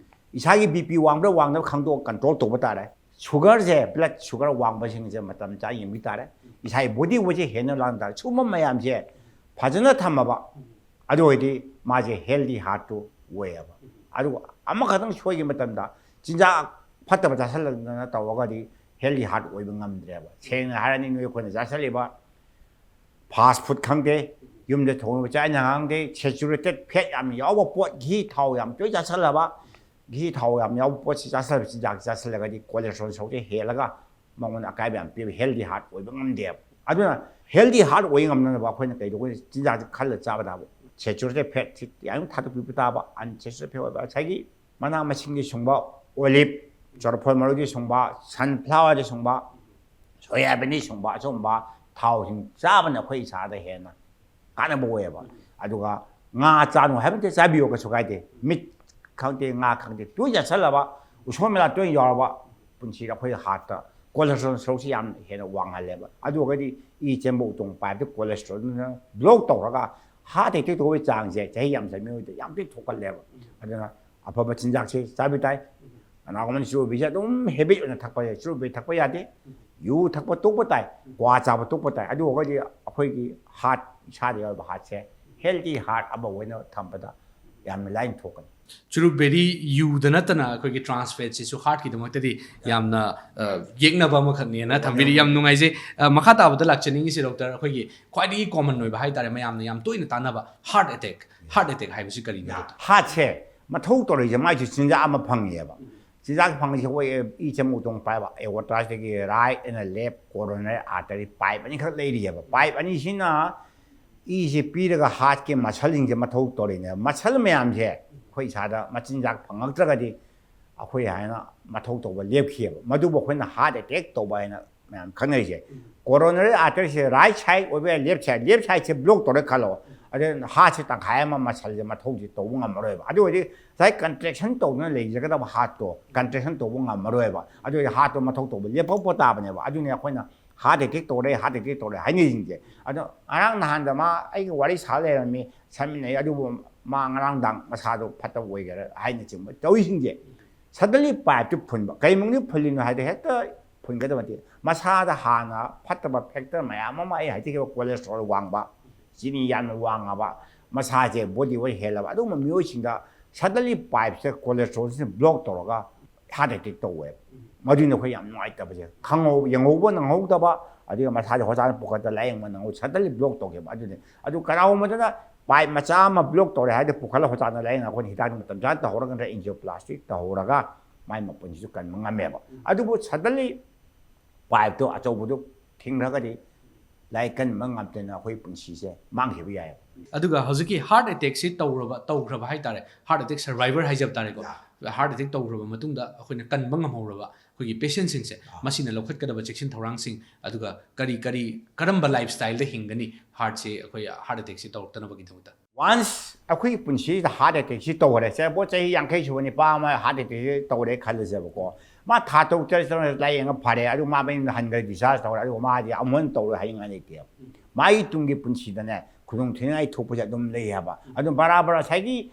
ꯏꯁꯥꯒꯤ ꯕꯤ ꯄꯤ ꯋꯥꯡꯕ꯭ꯔꯥ ꯋꯥꯡꯗꯕ꯭ꯔꯥ ꯈꯪꯗꯣꯛꯑ ꯀꯟꯇ꯭ꯔꯣꯜ ꯇꯧꯕ ꯇꯥꯔꯦ꯫ ꯁꯨꯒꯔꯁꯦ, ꯕ꯭ꯂꯗ ꯁꯨꯒꯔ ꯋꯥꯡꯕꯁꯤꯡꯁꯦ ꯃꯇꯝ ꯆꯥꯅ ꯌꯦꯡꯕꯤ ꯇꯥꯔꯦ, ꯏꯁꯥꯒꯤ ꯕꯣꯗꯤ ꯋꯦꯠꯁꯦ ꯍꯦꯟꯅ ꯂꯥꯡ ꯇꯥꯔꯦ꯫ ꯁꯤꯒꯨꯝꯕ ꯃꯌꯥꯝꯁꯦ ꯐꯖꯅ ꯊꯝꯃꯕ, ꯑꯗꯨ ꯑꯣꯏꯔꯗꯤ ꯃꯥꯁꯦ ꯍꯦꯜꯗꯤ ꯍꯥꯔꯠꯇꯨ ꯑꯣꯏꯌꯦꯕ꯫ ꯑꯗꯨꯒ ꯑꯃꯈꯛꯇꯪ ꯁꯣꯏꯈꯤꯕ ꯃꯇꯝꯗ, ꯆꯤꯟꯖꯥꯛ ꯐꯠꯇꯕ ꯆꯥꯁꯤꯜꯂꯛꯇꯅ ꯇꯧꯔꯒꯗꯤ ꯍꯦꯜꯗꯤ ꯍꯥꯔꯠ ꯑꯣꯏꯕ ꯉꯝꯗ꯭ꯔꯦꯕ꯫ ꯁꯦꯡꯅ ꯍꯥꯏꯔꯗꯤ, ꯅꯣꯏ ꯑꯩꯈꯣꯏꯅ ꯆꯥꯁꯤꯜꯂꯤꯕ ꯐꯥꯁ ꯐꯨꯗ ꯈꯪꯗꯦ, ꯌꯨꯝꯗ ꯊꯣꯡꯉꯤꯕ ꯆꯥꯛ ꯏꯟꯁꯥꯡ ꯈꯪꯗꯦ, ꯁꯦꯆꯨꯔꯦꯇꯦꯠ ꯐꯦꯠ ꯌꯥꯝ ꯌꯥꯎꯕ ꯄꯣꯠ, ꯘꯤ ꯊꯥꯎ ꯌꯥꯝ ꯇꯣꯏꯅ ꯆꯥꯁꯤꯜꯂꯕ, ꯘꯤ ꯊꯥꯎ ꯌꯥꯝ ꯌꯥꯎꯕ ꯄꯣꯠꯁꯤ ꯆꯥꯁꯤꯜꯂꯕ, ꯆꯤꯟꯖꯥꯛ ꯆꯥꯁꯤꯜꯂꯒꯗꯤ ꯀꯣꯂꯦꯁꯇ꯭ꯔꯣꯜ ꯁꯔꯨꯛꯁꯦ ꯍꯦꯜꯂꯒ ꯃꯉꯣꯟꯗ ꯑꯀꯥꯏꯕ ꯌꯥꯝ ꯄꯤꯕ, ꯍꯦꯜꯗꯤ ꯍꯥꯔꯠ ꯑꯣꯏꯕ ꯉꯝꯗꯦꯕ꯫ ꯑꯗꯨꯅ ꯍꯦꯜꯗꯤ ꯍꯥꯔꯠ ꯑꯣꯏ ꯉꯝꯅꯅꯕ ꯑꯩꯈꯣꯏꯅ ꯀꯩꯗꯧꯒꯅꯤ? ꯆꯤꯟꯖꯥꯛꯁꯦ ꯈꯜꯂ ꯆꯥꯕ ꯇꯥꯕ꯫ ꯁꯦꯆꯨꯔꯦꯇꯦꯠ ꯐꯦꯠꯁꯤ ꯌꯥꯝ ꯊꯥꯗꯣꯛꯄꯤꯕ ꯇꯥꯕ, ꯑꯟꯁꯦꯆꯨꯔꯦꯇꯦꯠ ꯐꯦꯠ ꯑꯣꯏꯕ, ꯉꯁꯥꯏꯒꯤ ꯃꯅꯥ ꯃꯁꯤꯡꯒꯤ ꯁꯨꯡꯕ, ꯑꯣꯂꯤꯞ, ꯆꯣꯔꯐꯣꯟ ꯃꯔꯨꯒꯤ ꯁꯨꯡꯕ, ꯁꯟꯐ꯭ꯂꯥꯋꯔꯗ ꯁꯨꯡꯕ, ꯁꯣꯌꯥꯕꯤꯟꯗ ꯁꯨꯡꯕ, ꯑꯁꯨꯝꯕ ꯊꯥꯎꯁꯤꯡ ꯆꯥꯕꯅ ꯑꯩꯈꯣꯏ ꯏꯁꯥꯗ ꯍꯦꯟꯅ ꯀꯥꯟꯅꯕ ꯑꯣꯏꯌꯦꯕ꯫ ꯑꯗꯨꯒ ꯉꯥ ꯆꯥꯅꯨ ꯍꯥꯏꯕ ꯅꯠꯇꯦ, ꯆꯥꯕꯤꯌꯨ, ꯀꯩꯁꯨ ꯀꯥꯏꯗꯦ꯫ ꯃꯤꯠ ꯈꯪꯗꯦ, ꯉꯥ ꯈꯪꯗꯦ, ꯇꯣꯏꯅ ꯆꯥꯁꯤꯜꯂꯕ, ꯎꯁꯣꯏ ꯃꯦꯂꯥ ꯇꯣꯏꯅ ꯌꯥꯎꯔꯕ, ꯄꯨꯟꯁꯤꯗ ꯑꯩꯈꯣꯏ ꯍꯥꯔꯠꯇ ꯀꯣꯂꯦꯁꯇ꯭ꯔꯣꯜ ꯁꯔꯨꯛꯁꯤ ꯌꯥꯝ ꯍꯦꯟꯅ ꯋꯥꯡꯍꯜꯂꯦꯕ꯫ ꯑꯗꯨ ꯑꯣꯏꯔꯒꯗꯤ ꯏ ꯆꯦꯟꯕ ꯎꯇꯣꯡ ꯄꯥꯏꯞꯇ ꯀꯣꯂꯦꯁꯇ꯭ꯔꯣꯜꯗꯨꯅ ꯕ꯭ꯂꯣꯛ ꯇꯧꯔꯒ ꯍꯥꯔꯠ ꯑꯦꯇꯦꯛ ꯇꯧꯕꯒꯤ ꯆꯥꯡꯁꯦ ꯆꯍꯤ ꯌꯥꯝ ꯆꯟ ꯃꯤꯑꯣꯏꯗ ꯌꯥꯝ ꯊꯤꯅ ꯊꯣꯛꯀꯜꯂꯦꯕ꯫ ꯑꯗꯨꯅ ꯑꯐꯕ ꯆꯤꯟꯖꯥꯛꯁꯦ ꯆꯥꯕꯤ ꯇꯥꯏ꯫ ꯀꯅꯥꯒꯨꯝꯕꯅ ꯆꯨꯔꯨꯞ ꯕꯤꯔꯤꯁꯦ ꯑꯗꯨꯝ ꯍꯦꯕꯤꯠ ꯑꯣꯏꯅ ꯊꯛꯄ ꯌꯥꯏ, ꯆꯨꯔꯨꯞ ꯕꯤꯔꯤ ꯊꯛꯄ ꯌꯥꯗꯦ, ꯌꯨ ꯊꯛꯄ ꯇꯣꯛꯄ ꯇꯥꯏ, ꯀ꯭ꯋꯥ ꯆꯥꯕ ꯇꯣꯛꯄ ꯇꯥꯏ꯫ ꯑꯗꯨ ꯑꯣꯏꯔꯒꯗꯤ ꯑꯩꯈꯣꯏꯒꯤ ꯍꯥꯔꯠ, ꯏꯁꯥꯗ ꯌꯥꯎꯔꯤꯕ ꯍꯥꯔꯠꯁꯦ ꯍꯦꯜꯗꯤ ꯍꯥꯔꯠ ꯑꯃ ꯑꯣꯏꯅ ꯊꯝꯕꯗ ꯌꯥꯝꯅ ꯂꯥꯏꯅ ꯊꯣꯛꯀꯅꯤ꯫ ꯆꯨꯔꯨꯞ ꯕꯦꯔꯤ, ꯌꯨꯗ ꯅꯠꯇꯅ ꯑꯩꯈꯣꯏꯒꯤ ꯇ꯭ꯔꯥꯟꯁ ꯐꯦꯠꯁꯤꯁꯨ ꯍꯥꯔꯠꯀꯤꯗꯃꯛꯇꯗꯤ ꯌꯥꯝꯅ ꯑ, ꯌꯦꯛꯅꯕ ꯑꯃꯈꯛꯅꯦꯅ ꯊꯝꯕꯤꯔꯤ꯫ ꯌꯥꯝ ꯅꯨꯡꯉꯥꯏꯖꯩ꯫ ꯑ, ꯃꯈꯥ ꯇꯥꯕꯗ ꯂꯥꯛꯆꯅꯤꯡꯉꯤꯁꯤ, ꯗꯣꯛꯇꯔ, ꯑꯩꯈꯣꯏꯒꯤ ꯈ꯭ꯋꯥꯏꯗꯒꯤ ꯀꯣꯃꯟ ꯑꯣꯏꯕ ꯍꯥꯏꯇꯥꯔꯦ, ꯃꯌꯥꯝꯅ ꯌꯥꯝ ꯇꯣꯏꯅ ꯇꯥꯟꯅꯕ ꯍꯥꯔꯠ ꯑꯦꯇꯦꯛ꯫ ꯍꯥꯔꯠ ꯑꯦꯇꯦꯛ ꯍꯥꯏꯕꯁꯤ ꯀꯔꯤꯅꯣ, ꯗꯣꯛꯇꯔ? ꯍꯥꯔꯠꯁꯦ ꯃꯊꯧ ꯇꯧꯔꯤꯁꯦ ꯃꯥꯏꯁꯨ ꯆꯤꯟꯖꯥꯛ ꯑꯃ ꯐꯪꯉꯦꯕ꯫ ꯆꯤꯟꯖꯥꯛ ꯐꯪꯉꯤꯁꯦ ꯑꯩꯈꯣꯏ ꯏ ꯆꯦꯃꯧꯇꯣꯡ ꯄꯥꯏꯕ ꯑꯦꯑꯣꯔꯇꯥꯁꯤꯗꯒꯤ right and left coronary artery pipe ꯑꯅꯤꯈꯛ ꯂꯩꯔꯤꯑꯕ꯫ ꯄꯥꯏꯞ ꯑꯅꯤꯁꯤꯅ ꯏꯁꯦ ꯄꯤꯔꯒ ꯍꯥꯔꯠꯀꯤ ꯃꯁꯜꯁꯤꯡꯁꯦ ꯃꯊꯧ ꯇꯧꯔꯤꯅꯦꯕ꯫ ꯃꯁꯜ ꯃꯌꯥꯝꯁꯦ ꯑꯩꯈꯣꯏ ꯏꯁꯥꯗ ꯃꯆꯤꯟꯖꯥꯛ ꯐꯪꯉꯛꯇ꯭ꯔꯒꯗꯤ ꯑꯩꯈꯣꯏ ꯍꯥꯏꯅ ꯃꯊꯧ ꯇꯧꯕ ꯂꯦꯞꯈꯤꯑꯕ꯫ ꯃꯗꯨꯕꯨ ꯑꯩꯈꯣꯏꯅ ꯍꯥꯔꯠ ꯑꯦꯇꯦꯛ ꯇꯧꯕ ꯍꯥꯏꯅ ꯃꯌꯥꯝ ꯈꯪꯅꯔꯤꯁꯦ꯫ ꯀꯣꯔꯣꯅꯔꯤ ꯑꯥꯔꯇꯔꯤꯁꯦ ꯔꯥꯏꯠ ꯁꯥꯏꯠ ꯑꯣꯏꯕ ꯌꯥꯏ, ꯂꯦꯐ ꯁꯥꯏꯠ, ꯂꯦꯐ ꯁꯥꯏꯠꯁꯦ ꯕ꯭ꯂꯣꯛ ꯇꯧꯔꯦ ꯈꯜꯂꯣ, ꯑꯗꯨ ꯍꯥꯔꯠꯁꯦ ꯇꯪꯈꯥꯏ ꯑꯃ ꯃꯁꯜꯁꯦ ꯃꯊꯧꯁꯦ ꯇꯧꯕ ꯉꯝꯃꯔꯣꯏꯕ꯫ ꯑꯗꯨ ꯑꯣꯏꯔꯗꯤ ꯉꯁꯥꯏ ꯀꯟꯇ꯭ꯔꯦꯛꯁꯟ ꯇꯧꯗꯨꯅ ꯂꯩꯖꯒꯗꯕ ꯍꯥꯔꯠꯇꯣ ꯀꯟꯇ꯭ꯔꯦꯛꯁꯟ ꯇꯧꯕ ꯉꯝꯃꯔꯣꯏꯕ꯫ ꯑꯗꯨ ꯑꯣꯏꯔꯗꯤ ꯍꯥꯔꯠꯇꯣ ꯃꯊꯧ ꯇꯧꯕ ꯂꯦꯞꯄꯛꯄ ꯇꯥꯕꯅꯦꯕ꯫ ꯑꯗꯨꯅꯤ ꯑꯩꯈꯣꯏꯅ ꯍꯥꯔꯠ ꯑꯦꯇꯦꯛ ꯇꯧꯔꯦ, ꯍꯥꯔꯠ ꯑꯦꯇꯦꯛ ꯇꯧꯔꯦ ꯍꯥꯏꯅꯩꯁꯤꯡꯁꯦ꯫ ꯑꯗꯣ ꯉꯔꯥꯡ ꯅꯍꯥꯟꯗ ꯃꯥ ꯑꯩꯒ ꯋꯥꯔꯤ ꯁꯥ ꯂꯩꯔꯝꯃꯤ, ꯁꯥꯟꯃꯤꯟꯅꯩ, ꯑꯗꯨꯕꯨ ꯃꯥ ꯉꯔꯥꯡꯗꯥꯡ ꯃꯁꯥꯗꯣ ꯐꯠꯇꯕ ꯑꯣꯏꯒꯦꯔꯥ ꯍꯥꯏꯅꯆꯤꯡꯕ ꯇꯧꯔꯤꯁꯤꯡꯁꯦ꯫ ꯁꯗꯟꯂꯤ ꯄꯥꯏꯞꯇꯨ ꯐꯨꯟꯕ꯫ ꯀꯩ ꯃꯔꯝꯒꯤ ꯐꯨꯜꯂꯤꯅꯣ ꯍꯥꯏꯗꯤ ꯍꯦꯛꯇ ꯐꯨꯟꯒꯗꯕ ꯅꯠꯇꯦ꯫ ꯃꯁꯥꯗ ꯍꯥꯟꯅ ꯐꯠꯇꯕ ꯐꯦꯛꯇꯔ ꯃꯌꯥꯝ ꯑꯃ, ꯑꯩ ꯍꯥꯏꯖꯈꯤꯕ ꯀꯣꯂꯦꯁꯇ꯭ꯔꯣꯜ ꯋꯥꯡꯕ, ꯆꯤꯅꯤ ꯌꯥꯝꯅ ꯋꯥꯡꯉꯕ, ꯃꯁꯥꯁꯦ ꯕꯣꯗꯤ ꯋꯦꯠ ꯍꯦꯜꯂꯕ, ꯑꯗꯨꯒꯨꯝꯕ ꯃꯤꯑꯣꯏꯁꯤꯡꯗ ꯁꯗꯟꯂꯤ ꯄꯥꯏꯞꯁꯤꯗ ꯀꯣꯂꯦꯁꯇ꯭ꯔꯣꯜꯁꯤꯅ ꯕ꯭ꯂꯣꯛ ꯇꯧꯔꯒ ꯍꯥꯔꯠ ꯑꯦꯇꯦꯛ ꯇꯧꯋꯦꯕ꯫ ꯃꯗꯨꯅ ꯑꯩꯈꯣꯏ ꯌꯥꯝ ꯅꯨꯡꯉꯥꯏꯇꯕꯁꯦ, ꯈꯪꯍꯧ ꯌꯦꯡꯍꯧꯕ ꯅꯪꯍꯧꯗꯕ, ꯑꯗꯨꯒ ꯃꯁꯥꯁꯦ ꯍꯣꯁꯄꯤꯇꯥꯜ ꯄꯨꯈꯠꯇ ꯂꯥꯏꯌꯦꯡꯕ ꯅꯪꯍꯧ, ꯁꯗꯟꯂꯤ ꯕ꯭ꯂꯣꯛ ꯇꯧꯈꯤꯕ꯫ ꯑꯗꯨꯅꯤ꯫ ꯑꯗꯨ ꯀꯅꯥꯒꯨꯝꯕꯗꯅ ꯄꯥꯏꯞ ꯃꯆꯥ ꯑꯃ ꯕ꯭ꯂꯣꯛ ꯇꯧꯔꯦ ꯍꯥꯏꯗꯤ ꯄꯨꯈꯠꯂ ꯍꯣꯁꯄꯤꯇꯥꯜꯗ ꯂꯥꯏꯌꯦꯡꯉꯒ ꯑꯩꯈꯣꯏꯅ ꯍꯤꯗꯥꯛ ꯃꯇꯝ ꯆꯥꯅ ꯇꯧꯍꯧꯔꯒ ꯅꯠꯇ꯭ꯔꯒ ꯑꯦꯟꯖꯤꯑꯣꯄ꯭ꯂꯥꯁꯇꯤꯛ ꯇꯧꯍꯧꯔꯒ ꯃꯥꯏ ꯃꯄꯨꯟꯁꯤꯁꯨ ꯀꯟꯕ ꯉꯝꯃꯦꯕ꯫ ꯑꯗꯨꯕꯨ ꯁꯗꯟꯂꯤ ꯄꯥꯏꯞꯇꯣ ꯑꯆꯧꯕꯗꯨ ꯊꯤꯡꯈ꯭ꯔꯒꯗꯤ ꯂꯥꯏ ꯀꯟꯕ ꯉꯝꯗꯅ ꯑꯩꯈꯣꯏ ꯄꯨꯟꯁꯤꯁꯦ ꯃꯥꯡꯈꯤꯕ ꯌꯥꯏꯑꯕ꯫ ꯑꯗꯨꯒ ꯍꯧꯖꯤꯛꯀꯤ ꯍꯥꯔꯠ ꯑꯦꯇꯦꯛꯁꯤ ꯇꯧꯔꯕ, ꯇꯧꯈ꯭ꯔꯕ ꯍꯥꯏꯇꯥꯔꯦ, ꯍꯥꯔꯠ ꯑꯦꯇꯦꯛ ꯁꯔꯚꯥꯏꯚꯔ ꯍꯥꯏꯖꯕ ꯇꯥꯔꯦꯀꯣ꯫ ꯍꯥꯔꯠ ꯑꯦꯇꯦꯛ ꯇꯧꯈ꯭ꯔꯕ ꯃꯇꯨꯡꯗ ꯑꯩꯈꯣꯏꯅ ꯀꯟꯕ ꯉꯝꯍꯧꯔꯕ ꯑꯩꯈꯣꯏꯒꯤ ꯄꯦꯁꯦꯟꯁꯤꯡꯁꯦ, ꯃꯁꯤꯅ ꯂꯧꯈꯠꯀꯗꯕ ꯆꯦꯛꯁꯤꯟ ꯊꯧꯔꯥꯡꯁꯤꯡ, ꯑꯗꯨꯒ ꯀꯔꯤ ꯀꯔꯤ, ꯀꯔꯝꯕ ꯂꯥꯏꯐ ꯁ꯭ꯇꯥꯏꯜꯗ ꯍꯤꯡꯒꯅꯤ ꯍꯥꯔꯠꯁꯦ, ꯑꯩꯈꯣꯏ ꯍꯥꯔꯠ ꯑꯦꯇꯦꯛꯁꯦ ꯇꯧꯔꯛꯇꯅꯕꯒꯤꯗꯃꯛꯇ? ꯋꯥꯟꯁ ꯑꯩꯈꯣꯏꯒꯤ ꯄꯨꯟꯁꯤꯁꯤꯗ ꯍꯥꯔꯠ ꯑꯦꯇꯦꯛꯁꯤ ꯇꯧꯈ꯭ꯔꯦ, ꯆꯦꯕꯣ ꯆꯍꯤ ꯌꯥꯡꯈꯩ ꯁꯨꯕ ꯅꯨꯄꯥ ꯑꯃ ꯍꯥꯔꯠ ꯑꯦꯇꯦꯛꯁꯤ ꯇꯧꯔꯦ ꯈꯜꯂꯁꯦꯕꯀꯣ꯫ ꯃꯥ ꯊꯥ ꯇꯔꯨꯛ ꯇꯔꯦꯠ ꯆꯪꯅ ꯂꯥꯏꯌꯦꯡꯉ ꯐꯔꯦ, ꯑꯗꯨ ꯃꯥ ꯃꯌꯨꯝꯗ ꯍꯟꯈ꯭ꯔꯦ, ꯗꯤꯁꯆꯥꯔꯖ ꯇꯧꯔꯦ, ꯑꯗꯨꯒ ꯃꯥꯗꯤ ꯑꯃꯨꯛ ꯍꯟꯅ ꯇꯧꯔꯣꯏ ꯍꯥꯏꯅꯤꯡꯉꯥꯏ ꯂꯩꯇꯦꯕ꯫ ꯃꯥꯒꯤ ꯇꯨꯡꯒꯤ ꯄꯨꯟꯁꯤꯗꯅꯦ ꯈꯨꯗꯣꯡ ꯊꯤꯅꯤꯡꯉꯥꯏ ꯊꯣꯛꯄꯁꯦ ꯑꯗꯨꯝ ꯂꯩ ꯍꯥꯏꯕ꯫ ꯑꯗꯨꯝ ꯕꯔꯥꯕꯔ ꯉꯁꯥꯏꯒꯤ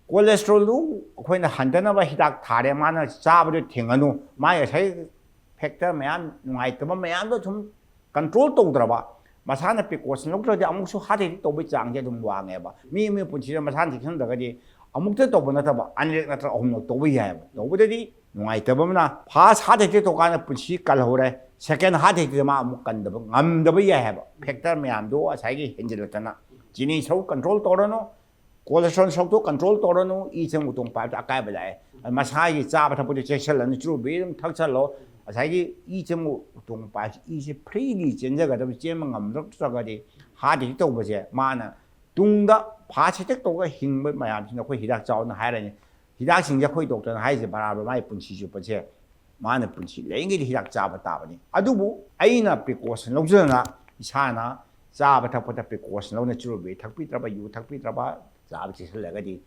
ꯀꯣꯂꯦꯁꯇ꯭ꯔꯣꯜꯗꯨ ꯑꯩꯈꯣꯏꯅ ꯍꯟꯊꯅꯕ ꯍꯤꯗꯥꯛ ꯊꯥꯔꯦ, ꯃꯥꯅ ꯆꯥꯕꯗꯣ ꯊꯤꯡꯉꯅꯨ, ꯃꯥꯒꯤ ꯉꯁꯥꯏ ꯐꯦꯛꯇꯔ ꯃꯌꯥꯝ, ꯅꯨꯡꯉꯥꯏꯇꯕ ꯃꯌꯥꯝꯗꯣ ꯁꯨꯝ ꯀꯟꯇ꯭ꯔꯣꯜ ꯇꯧꯗ꯭ꯔꯕ, ꯃꯁꯥꯅ ꯄ꯭ꯔꯤꯀꯣꯁꯟ ꯂꯧꯗ꯭ꯔꯗꯤ ꯑꯃꯨꯛꯁꯨ ꯍꯥꯔꯠ ꯑꯦꯇꯦꯛ ꯇꯧꯕꯒꯤ ꯆꯥꯡꯁꯦ ꯑꯗꯨꯝ ꯋꯥꯡꯉꯦꯕ꯫ ꯃꯤ ꯑꯃꯒꯤ ꯄꯨꯟꯁꯤꯗ ꯃꯁꯥꯅ ꯆꯦꯛꯁꯤꯟꯗ꯭ꯔꯒꯗꯤ ꯑꯃꯨꯛꯇ ꯇꯧꯕ ꯅꯠꯇꯕ ꯑꯅꯤꯔꯛ ꯅꯠꯇ꯭ꯔꯒ ꯑꯍꯨꯝꯂꯛ ꯇꯧꯕ ꯌꯥꯏꯑꯕ꯫ ꯇꯧꯕꯗꯗꯤ ꯅꯨꯡꯉꯥꯏꯇꯕ ꯑꯃꯅ ꯐꯥꯔꯁ ꯍꯥꯔꯠ ꯑꯦꯇꯦꯛ ꯇꯧꯀꯥꯟꯗ ꯄꯨꯟꯁꯤ ꯀꯜꯍꯧꯔꯦ, ꯁꯦꯀꯦꯟ ꯍꯥꯔꯠ ꯑꯦꯇꯦꯛꯇ ꯃꯥ ꯑꯃꯨꯛ ꯀꯟꯗꯕ ꯉꯝꯗꯕ ꯌꯥꯏ ꯍꯥꯏꯕ꯫ ꯐꯦꯛꯇꯔ ꯃꯌꯥꯝꯗꯣ ꯉꯁꯥꯏꯒꯤ ꯍꯦꯟꯖꯤꯜꯂꯛꯇꯅ ꯆꯤꯅꯤ ꯁꯔꯨꯛ ꯀꯟꯇ꯭ꯔꯣꯜ ꯇꯧꯔꯅꯨ, Cholesterol ꯁꯔꯨꯛꯇꯣ control ꯇꯧꯔꯅꯨ, ꯏ ꯆꯪꯕ ꯎꯇꯣꯡ ꯄꯥꯏꯕꯗ ꯑꯀꯥꯏꯕ ꯂꯥꯛꯑꯦ꯫ ꯑꯗꯨ ꯃꯁꯥꯒꯤ ꯆꯥꯕ ꯊꯛꯄꯗꯤ ꯆꯦꯛꯁꯤꯜꯂꯅꯨ, ꯆꯨꯔꯨꯞ ꯕꯤꯔꯤ ꯑꯗꯨꯝ ꯊꯛꯆꯜꯂꯣ꯫ ꯉꯁꯥꯏꯒꯤ ꯏ ꯆꯪꯕ ꯎꯇꯣꯡ ꯄꯥꯏꯕꯁꯤ ꯏꯁꯦ freely ꯆꯦꯟꯖꯒꯗꯕ, ꯆꯦꯟꯕ ꯉꯝꯂꯛꯇ꯭ꯔꯒꯗꯤ heart attack ꯇꯧꯕꯁꯦ ꯃꯥꯅ ꯇꯨꯡꯗ heart attack ꯇꯧꯔꯒ ꯍꯤꯡꯕ ꯃꯌꯥꯝꯁꯤꯅ ꯑꯩꯈꯣꯏ ꯍꯤꯗꯥꯛ ꯆꯥꯎꯅ ꯍꯥꯏꯔꯅꯤ꯫ ꯍꯤꯗꯥꯛꯁꯤꯡꯁꯦ ꯑꯩꯈꯣꯏ doctor ꯅ ꯍꯥꯏꯔꯤꯁꯦ ꯕꯔꯥꯕꯔ ꯃꯥꯏ ꯄꯨꯟꯁꯤ ꯆꯨꯞꯄꯁꯦ ꯃꯥꯅ ꯄꯨꯟꯁꯤ ꯂꯩꯔꯤꯉꯩꯗꯤ ꯍꯤꯗꯥꯛ ꯆꯥꯕ ꯇꯥꯕꯅꯤ꯫ ꯑꯗꯨꯕꯨ ꯑꯩꯅ precaution ꯂꯧꯖꯗꯅ ꯏꯁꯥꯅ ꯆꯥꯕ ꯊꯛꯄꯗ precaution ꯂꯧꯅ ꯆꯨꯔꯨꯞ ꯕꯤꯔꯤ ꯊꯛꯄꯤꯗ꯭ꯔꯕ, ꯌꯨ ꯊꯛꯄꯤꯗ꯭ꯔꯕ, ꯆꯥꯕ ꯆꯦꯛꯁꯤꯜꯂꯒꯗꯤ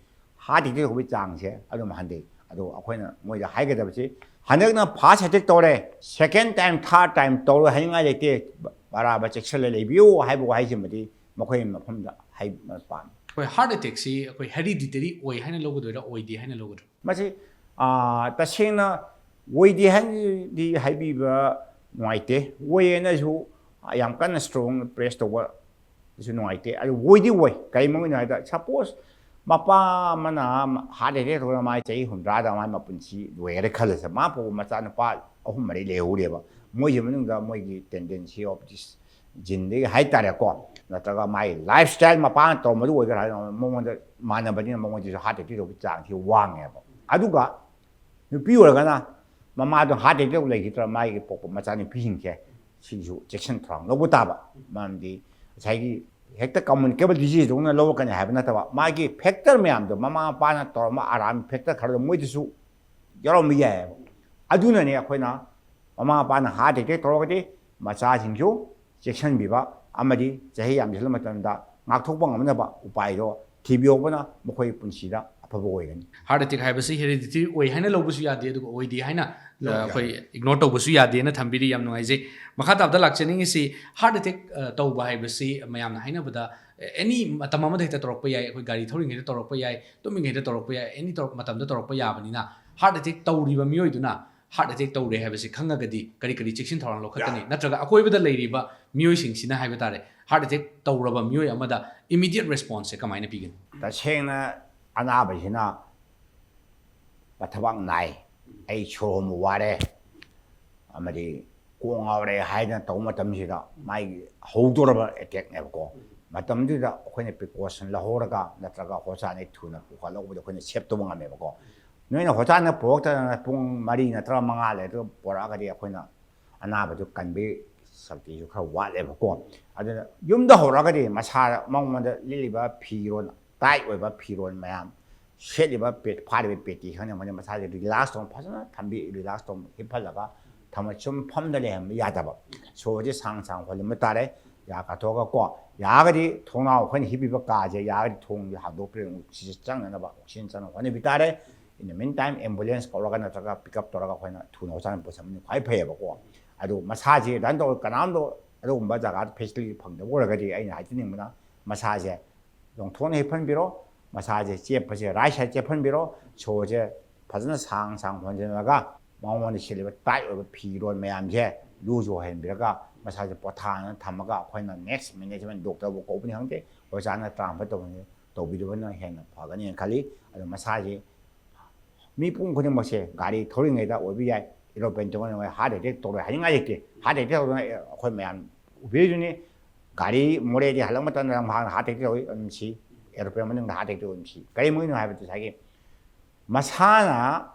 heart attack ꯇꯧꯕꯒꯤ ꯆꯥꯡꯁꯦ ꯑꯗꯨꯝ ꯍꯟꯊꯩ꯫ ꯑꯗꯣ ꯑꯩꯈꯣꯏꯅ ꯃꯣꯏꯗ ꯍꯥꯏꯒꯗꯕꯁꯦ, ꯍꯟꯗꯛꯅ first attack ꯇꯧꯔꯦ, second time, third time ꯇꯧꯔꯣꯏ ꯍꯥꯏꯅꯤꯡꯉꯥꯏ ꯂꯩꯇꯦ꯫ ꯕꯔꯥꯕꯔ ꯆꯦꯛꯁꯤꯜꯂ ꯂꯩꯕꯤꯌꯨ ꯍꯥꯏꯕ ꯋꯥꯍꯩꯁꯤꯃꯗꯤ ꯃꯈꯣꯏ ꯃꯐꯝꯗ ꯍꯥꯏꯕ ꯄꯥꯝꯃꯤ꯫ ꯑꯩꯈꯣꯏ heart attack ꯁꯤ ꯑꯩꯈꯣꯏ hereditary ꯑꯣꯏ ꯍꯥꯏꯅ ꯂꯧꯒꯗꯣꯏꯔꯥ, ꯑꯣꯏꯗꯦ ꯍꯥꯏꯅ ꯂꯧꯒꯗ꯭ꯔꯥ? ꯃꯁꯤ, ꯑꯥ, ꯇꯁꯦꯡꯅ ꯑꯣꯏꯗꯦ ꯍꯥꯏꯅꯗꯤ ꯍꯥꯏꯕꯤꯕ ꯅꯨꯡꯉꯥꯏꯇꯦ꯫ ꯑꯣꯏꯌꯦꯅꯁꯨ ꯌꯥꯝ ꯀꯟꯅ strong press ꯇꯧꯕꯁꯨ ꯅꯨꯡꯉꯥꯏꯇꯦ꯫ ꯑꯗꯨ ꯑꯣꯏꯗꯤ ꯑꯣꯏ꯫ ꯀꯔꯤ ꯃꯔꯝꯒꯤꯅꯣ ꯍꯥꯏꯕꯗ, suppose ꯃꯄꯥ ꯑꯃꯅ heart attack ꯇꯧꯔꯒ ꯃꯥꯏ ꯆꯍꯤ ꯍꯨꯝꯗ꯭ꯔꯥꯗ ꯃꯥꯏ ꯃꯄꯨꯟꯁꯤ ꯂꯣꯏꯈꯔꯦ ꯈꯜꯂꯁꯦ, ꯃꯥ ꯄꯣꯛꯄ ꯃꯆꯥꯅꯨꯄꯥ ꯑꯍꯨꯝ ꯃꯔꯤ ꯂꯩꯍꯧꯔꯦꯕ, ꯃꯣꯏꯁꯤ ꯃꯅꯨꯡꯗ ꯃꯣꯏꯒꯤ tendency of this gene ꯗꯒꯤ ꯍꯥꯏꯇꯥꯔꯦꯀꯣ, ꯅꯠꯇ꯭ꯔꯒ ꯃꯥꯏ lifestyle, ꯃꯄꯥꯅ ꯇꯧꯔꯝꯕꯗꯨ ꯑꯣꯏꯒꯦꯔꯥ, ꯃꯉꯣꯟꯗ ꯃꯥꯟꯅꯕꯅꯤꯅ ꯃꯉꯣꯟꯗꯁꯨ heart attack ꯇꯧꯕꯒꯤ ꯆꯥꯡꯁꯤ ꯋꯥꯡꯉꯦꯕ꯫ ꯑꯗꯨꯒ ꯅꯨꯄꯤ ꯑꯣꯏꯔꯒꯅ ꯃꯃꯥꯗꯣ heart attack ꯂꯩꯈꯤꯗ꯭ꯔꯥ, ꯃꯥꯒꯤ ꯄꯣꯛꯄ ꯃꯆꯥꯅꯨꯄꯤꯁꯤꯡꯁꯦ ꯁꯤꯒꯤꯁꯨ ꯆꯦꯛꯁꯤꯟ ꯊꯧꯔꯥꯡ ꯂꯧꯕ ꯇꯥꯕ꯫ ꯃꯔꯝꯗꯤ ꯉꯁꯥꯏꯒꯤ ꯍꯦꯛꯇ communicable disease ꯗꯧꯅ ꯂꯧꯔꯛꯀꯅꯤ ꯍꯥꯏꯕ ꯅꯠꯇꯕ, ꯃꯥꯒꯤ factor ꯃꯌꯥꯝꯗꯣ, ꯃꯃꯥ ꯃꯄꯥꯅ ꯇꯧꯔꯝꯕ ꯑꯔꯥꯟꯕ factor ꯈꯔꯗꯣ ꯃꯣꯏꯗꯁꯨ ꯌꯥꯎꯔꯝꯕ ꯌꯥꯏꯑꯕ꯫ ꯑꯗꯨꯅꯅꯦ ꯑꯩꯈꯣꯏꯅ ꯃꯃꯥ ꯃꯄꯥꯅ heart attack ꯇꯧꯔꯒꯗꯤ ꯃꯆꯥꯁꯤꯡꯁꯨ ꯆꯦꯛꯁꯤꯟꯕꯤꯕ ꯑꯃꯗꯤ ꯆꯍꯤ ꯌꯥꯝꯁꯤꯜꯂꯛꯄ ꯃꯇꯝꯗ ꯉꯥꯛꯊꯣꯛꯄ ꯉꯝꯅꯕ ꯎꯄꯥꯏꯗꯣ ꯊꯤꯕꯤꯍꯧꯕꯅ ꯃꯈꯣꯏꯒꯤ ꯄꯨꯟꯁꯤꯗ ꯑꯐꯕ ꯑꯣꯏꯒꯅꯤ꯫ Heart attack ꯍꯥꯏꯕꯁꯤ hereditary ꯑꯣꯏ ꯍꯥꯏꯅ ꯂꯧꯕꯁꯨ ꯌꯥꯗꯦ, ꯑꯗꯨꯒ ꯑꯣꯏꯗꯦ ꯍꯥꯏꯅ, ꯑ, ꯌꯥꯗꯦ꯫ ꯑꯩꯈꯣꯏ ignore ꯇꯧꯕꯁꯨ ꯌꯥꯗꯦꯅ ꯊꯝꯕꯤꯔꯤ꯫ ꯌꯥꯝ ꯅꯨꯡꯉꯥꯏꯖꯩ꯫ ꯃꯈꯥ ꯇꯥꯕꯗ ꯂꯥꯛꯆꯅꯤꯡꯉꯤꯁꯤ, heart attack, ꯑ, ꯇꯧꯕ ꯍꯥꯏꯕꯁꯤ ꯃꯌꯥꯝꯅ ꯍꯥꯏꯅꯕꯗ, ꯑꯦꯅꯤ ꯃꯇꯝ ꯑꯃꯗ ꯍꯦꯛꯇ ꯇꯧꯔꯛꯄ ꯌꯥꯏ, ꯑꯩꯈꯣꯏ ꯒꯥꯔꯤ ꯊꯧꯔꯤꯉꯩꯗ ꯇꯧꯔꯛꯄ ꯌꯥꯏ, ꯇꯨꯝꯃꯤꯉꯩꯗ ꯇꯧꯔꯛꯄ ꯌꯥꯏ, ꯑꯦꯅꯤ ꯇꯧꯔꯛ-, ꯃꯇꯝꯗ ꯇꯧꯔꯛꯄ ꯌꯥꯕꯅꯤꯅ, heart attack ꯇꯧꯔꯤꯕ ꯃꯤꯑꯣꯏꯗꯨꯅ heart attack ꯇꯧꯔꯦ ꯍꯥꯏꯕꯁꯤ ꯈꯪꯉꯒꯗꯤ ꯀꯔꯤ ꯀꯔꯤ ꯆꯦꯛꯁꯤꯟ ꯊꯧꯔꯥꯡ ꯂꯧꯈꯠꯀꯅꯤ? ꯅꯠꯇ꯭ꯔꯒ ꯑꯀꯣꯏꯕꯗ ꯂꯩꯔꯤꯕ ꯃꯤꯑꯣꯏꯁꯤꯡꯁꯤꯅ ꯍꯥꯏꯕ ꯇꯥꯔꯦ, heart attack ꯇꯧꯔꯕ ꯃꯤꯑꯣꯏ ꯑꯃꯗ immediate response ꯁꯦ ꯀꯃꯥꯏꯅ ꯄꯤꯒꯅꯤ? ꯇꯁꯦꯡꯅ ꯑꯅꯥꯕꯁꯤꯅ ꯃꯊꯕꯥꯛ ꯅꯥꯏ, ꯑꯩ ꯁꯣꯔ ꯍꯣꯟꯕ ꯋꯥꯔꯦ, ꯑꯃꯗꯤ ꯀꯣꯛ ꯉꯥꯎꯔꯦ ꯍꯥꯏꯗꯅ ꯇꯧꯕ ꯃꯇꯝꯁꯤꯗ ꯃꯥꯒꯤ ꯍꯧꯗꯣꯔꯕ attack ꯅꯦꯕꯀꯣ꯫ ꯃꯇꯝꯗꯨꯗ ꯑꯩꯈꯣꯏꯅ ꯄ꯭ꯔꯤꯀꯣꯁꯟ ꯂꯧꯍꯧꯔꯒ ꯅꯠꯇ꯭ꯔꯒ ꯍꯣꯁꯄꯤꯇꯥꯜꯗꯒꯤ ꯊꯨꯅ ꯄꯨꯈꯠꯂꯧꯕꯗ ꯑꯩꯈꯣꯏꯅ ꯁꯦꯞ ꯇꯧꯕ ꯉꯝꯃꯦꯕꯀꯣ꯫ ꯅꯣꯏꯅ ꯍꯣꯁꯄꯤꯇꯥꯜꯗ ꯄꯨꯔꯛꯇꯗꯅ ꯄꯨꯡ ꯃꯔꯤ ꯅꯠꯇ꯭ꯔꯒ ꯃꯉꯥ ꯂꯩꯔꯒ ꯄꯨꯔꯛꯑꯒꯗꯤ ꯑꯩꯈꯣꯏꯅ ꯑꯅꯥꯕꯗꯨ ꯀꯟꯕꯒꯤ ꯁꯛꯇꯤꯁꯨ ꯈꯔ ꯋꯥꯠꯂꯦꯕꯀꯣ꯫ ꯑꯗꯨꯅ ꯌꯨꯝꯗ ꯍꯧꯔꯛꯑꯒꯗꯤ ꯃꯁꯥ ꯃꯉꯣꯟꯗ ꯂꯤꯠꯂꯤꯕ ꯐꯤꯔꯣꯜ, ꯇꯥꯏꯠ ꯑꯣꯏꯕ ꯐꯤꯔꯣꯜ ꯃꯌꯥꯝ, ꯁꯦꯠꯂꯤꯕ ꯄꯦ-, ꯐꯥꯔꯤꯕ ꯄꯦꯇꯤ ꯈꯪꯗꯦ ꯃꯣꯏꯅ ꯃꯁꯥꯁꯦ ꯔꯤꯂꯥꯛꯁ ꯇꯧꯅ ꯐꯖꯅ ꯊꯝꯕꯤ, ꯔꯤꯂꯥꯛꯁ ꯇꯧꯅ ꯍꯤꯞꯍꯜꯂꯒ ꯊꯝꯃ ꯁꯨꯝ ꯐꯝꯗ ꯂꯩꯍꯟꯕ ꯌꯥꯗꯕ꯫ ꯁꯣꯔꯁꯦ ꯁꯥꯡ ꯁꯥꯡ ꯍꯣꯜꯍꯟꯕ ꯇꯥꯔꯦ꯫ ꯌꯥ ꯀꯥꯊꯣꯛꯑꯒ ꯀꯣ, ꯌꯥꯔꯒꯗꯤ ꯊꯣꯡꯅꯥꯎ ꯑꯩꯈꯣꯏꯅ ꯍꯤꯞꯄꯤꯕ ꯀꯥꯁꯦ ꯌꯥꯔꯒꯗꯤ ꯊꯣꯡꯁꯦ ꯍꯥꯡꯗꯣꯛꯄꯤꯔꯒ ꯑꯣꯛꯁꯤꯖꯦꯟ ꯆꯪꯅꯅꯕ, ꯑꯣꯛꯁꯤꯖꯦꯟ ꯆꯪꯅꯕ ꯍꯣꯠꯅꯕꯤ ꯇꯥꯔꯦ꯫ In the meantime, ambulance ꯀꯧꯔꯒ ꯅꯠꯇ꯭ꯔꯒ ꯄꯤꯛ ꯑꯞ ꯇꯧꯔꯒ ꯑꯩꯈꯣꯏꯅ ꯊꯨꯅ ꯍꯣꯁꯄꯤꯇꯥꯜ ꯄꯨꯁꯟꯕꯅ ꯈ꯭ꯋꯥꯏ ꯐꯩꯌꯦꯕꯀꯣ꯫ ꯑꯗꯨ ꯃꯁꯥꯁꯦ ꯔꯟ ꯇꯧꯔ ꯀꯅꯥꯝꯗꯣ ꯑꯗꯨꯒꯨꯝꯕ ꯖꯒꯥꯗ ꯐꯦꯁꯤꯂꯤꯇꯤ ꯐꯪꯗꯕ ꯑꯣꯏꯔꯒꯗꯤ ꯑꯩꯅ ꯍꯥꯏꯖꯅꯤꯡꯕꯅ ꯃꯁꯥꯁꯦ ꯂꯣꯡꯊꯣꯛꯅ ꯍꯤꯞꯍꯟꯕꯤꯔꯣ, ꯃꯁꯥꯁꯦ ꯆꯦꯞꯄꯁꯦ ꯔꯥꯏꯠ ꯁꯥꯏꯠ ꯆꯦꯞꯍꯟꯕꯤꯔꯣ, ꯁꯣꯔꯁꯦ ꯐꯖꯅ ꯁꯥꯡ ꯁꯥꯡ ꯍꯣꯟꯖꯤꯜꯂꯒ ꯃꯉꯣꯟꯗ ꯁꯦꯠꯂꯤꯕ ꯇꯥꯏꯠ ꯑꯣꯏꯕ ꯐꯤꯔꯣꯜ ꯃꯌꯥꯝꯁꯦ ꯂꯨꯖ ꯑꯣꯏꯍꯟꯕꯤꯔꯒ ꯃꯁꯥꯁꯦ ꯄꯣꯊꯥꯅ ꯊꯝꯃꯒ ꯑꯩꯈꯣꯏꯅ ꯅꯦꯛꯁ ꯃꯦꯅꯦꯖꯃꯦꯟ ꯗꯣꯛꯇꯔꯕꯨ ꯀꯧꯕꯅꯤ ꯈꯪꯗꯦ, ꯑꯣꯖꯥꯅ ꯇ꯭ꯔꯥꯟꯁꯐꯔ ꯇꯧꯕꯅꯤ, ꯇꯧꯕꯤꯗꯕꯅ ꯍꯦꯟꯅ ꯐꯒꯅꯤꯅ ꯈꯜꯂꯤ꯫ ꯑꯗꯣ ꯃꯁꯥꯁꯦ ꯃꯤꯄꯨꯝ ꯈꯨꯗꯤꯡꯃꯛꯁꯦ ꯒꯥꯔꯤ ꯊꯧꯔꯤꯉꯩꯗ ꯑꯣꯏꯕ ꯌꯥꯏ, ꯑꯦꯔꯣꯄ꯭ꯂꯦꯟ ꯇꯣꯡꯉꯤꯉꯩ ꯍꯥꯔꯠ ꯑꯦꯇꯦꯛ ꯇꯧꯔꯣꯏ ꯍꯥꯏꯅꯤꯡꯉꯥꯏ ꯂꯩꯇꯦ꯫ ꯍꯥꯔꯠ ꯑꯦꯇꯦꯛ ꯇꯧꯗꯅ ꯑꯩꯈꯣꯏ ꯃꯌꯥꯝ ꯎꯕꯤꯔꯤꯗꯨꯅꯤ, ꯒꯥꯔꯤ ꯃꯣꯔꯦꯗꯤ ꯍꯜꯂꯛꯄ ꯃꯇꯝꯗ ꯃꯍꯥꯛꯅ ꯍꯥꯔꯠ ꯑꯦꯇꯦꯛ ꯇꯧꯏ ꯑꯗꯨꯝ ꯁꯤ, ꯑꯦꯔꯣꯄ꯭ꯂꯦꯟ ꯃꯅꯨꯡꯗ ꯍꯥꯔꯠ ꯑꯦꯇꯦꯛ ꯇꯧꯏ ꯑꯗꯨꯝ ꯁꯤ꯫ ꯀꯔꯤ ꯃꯔꯝꯒꯤꯅꯣ ꯍꯥꯏꯕꯗ ꯉꯁꯥꯏꯒꯤ ꯃꯁꯥꯅ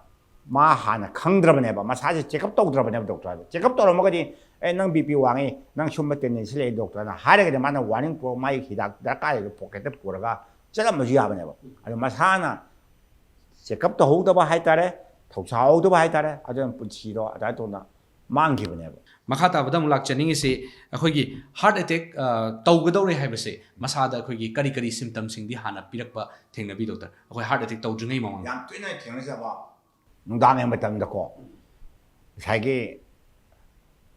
ꯃꯥ ꯍꯥꯟꯅ ꯈꯪꯗ꯭ꯔꯕꯅꯦꯕ, ꯃꯁꯥꯁꯦ ꯆꯦꯛꯑꯞ ꯇꯧꯗ꯭ꯔꯕꯅꯦꯕ ꯗꯣꯛꯇꯔꯗ꯫ ꯆꯦꯛꯑꯞ ꯇꯧꯔꯝꯃꯒꯗꯤ "ꯑꯦ, ꯅꯪ ꯕꯤ ꯄꯤ ꯋꯥꯡꯉꯤ, ꯅꯪ ꯁꯨꯝꯕ ꯇꯦꯟꯗꯦꯟꯁꯤ ꯂꯩ" ꯗꯣꯛꯇꯔꯅ ꯍꯥꯏꯔꯒꯗꯤ ꯃꯥꯅ ꯋꯥꯔꯅꯤꯡ ꯄꯨꯔꯒ ꯃꯥꯒꯤ ꯍꯤꯗꯥꯛ ꯗꯔꯀꯥꯔ ꯂꯩꯕ ꯄꯣꯀꯦꯠꯇ ꯄꯨꯔꯒ ꯆꯠꯂꯝꯕꯁꯨ ꯌꯥꯕꯅꯦꯕ꯫ ꯑꯗꯣ ꯃꯁꯥꯅ ꯆꯦꯛꯑꯞ ꯇꯧꯍꯧꯗꯕ ꯍꯥꯏꯇꯥꯔꯦ, ꯊꯧꯁꯥꯍꯧꯗꯕ ꯍꯥꯏꯇꯥꯔꯦ, ꯑꯗꯨꯅ ꯄꯨꯟꯁꯤꯗꯣ ꯑꯗꯨꯃꯥꯏꯅ ꯇꯧꯅ ꯃꯥꯡꯈꯤꯕꯅꯦꯕ꯫ ꯃꯈꯥ ꯇꯥꯕꯗ ꯑꯃꯨꯛ ꯂꯥꯛꯆꯅꯤꯡꯉꯤꯁꯤ, ꯑꯩꯈꯣꯏꯒꯤ ꯍꯥꯔꯠ ꯑꯦꯇꯦꯛ ꯇꯧꯒꯗꯧꯔꯦ ꯍꯥꯏꯕꯁꯦ ꯃꯁꯥꯗ ꯑꯩꯈꯣꯏꯒꯤ ꯀꯔꯤ ꯀꯔꯤ ꯁꯤꯝꯇꯝꯁꯤꯡꯗꯤ ꯍꯥꯟꯅ ꯄꯤꯔꯛꯄ ꯊꯦꯡꯅꯕꯤ ꯗꯣꯛꯇꯔ? ꯑꯩꯈꯣꯏ ꯍꯥꯔꯠ ꯑꯦꯇꯦꯛ ꯇꯧꯗ꯭ꯔꯤꯉꯩ ꯃꯃꯥꯡꯗ꯫ ꯌꯥꯝ ꯇꯣꯏꯅ ꯊꯦꯡꯅꯖꯕ ꯅꯨꯡꯗꯥꯡꯒꯤ ꯃꯇꯝꯗꯀꯣ, ꯉꯁꯥꯏꯒꯤ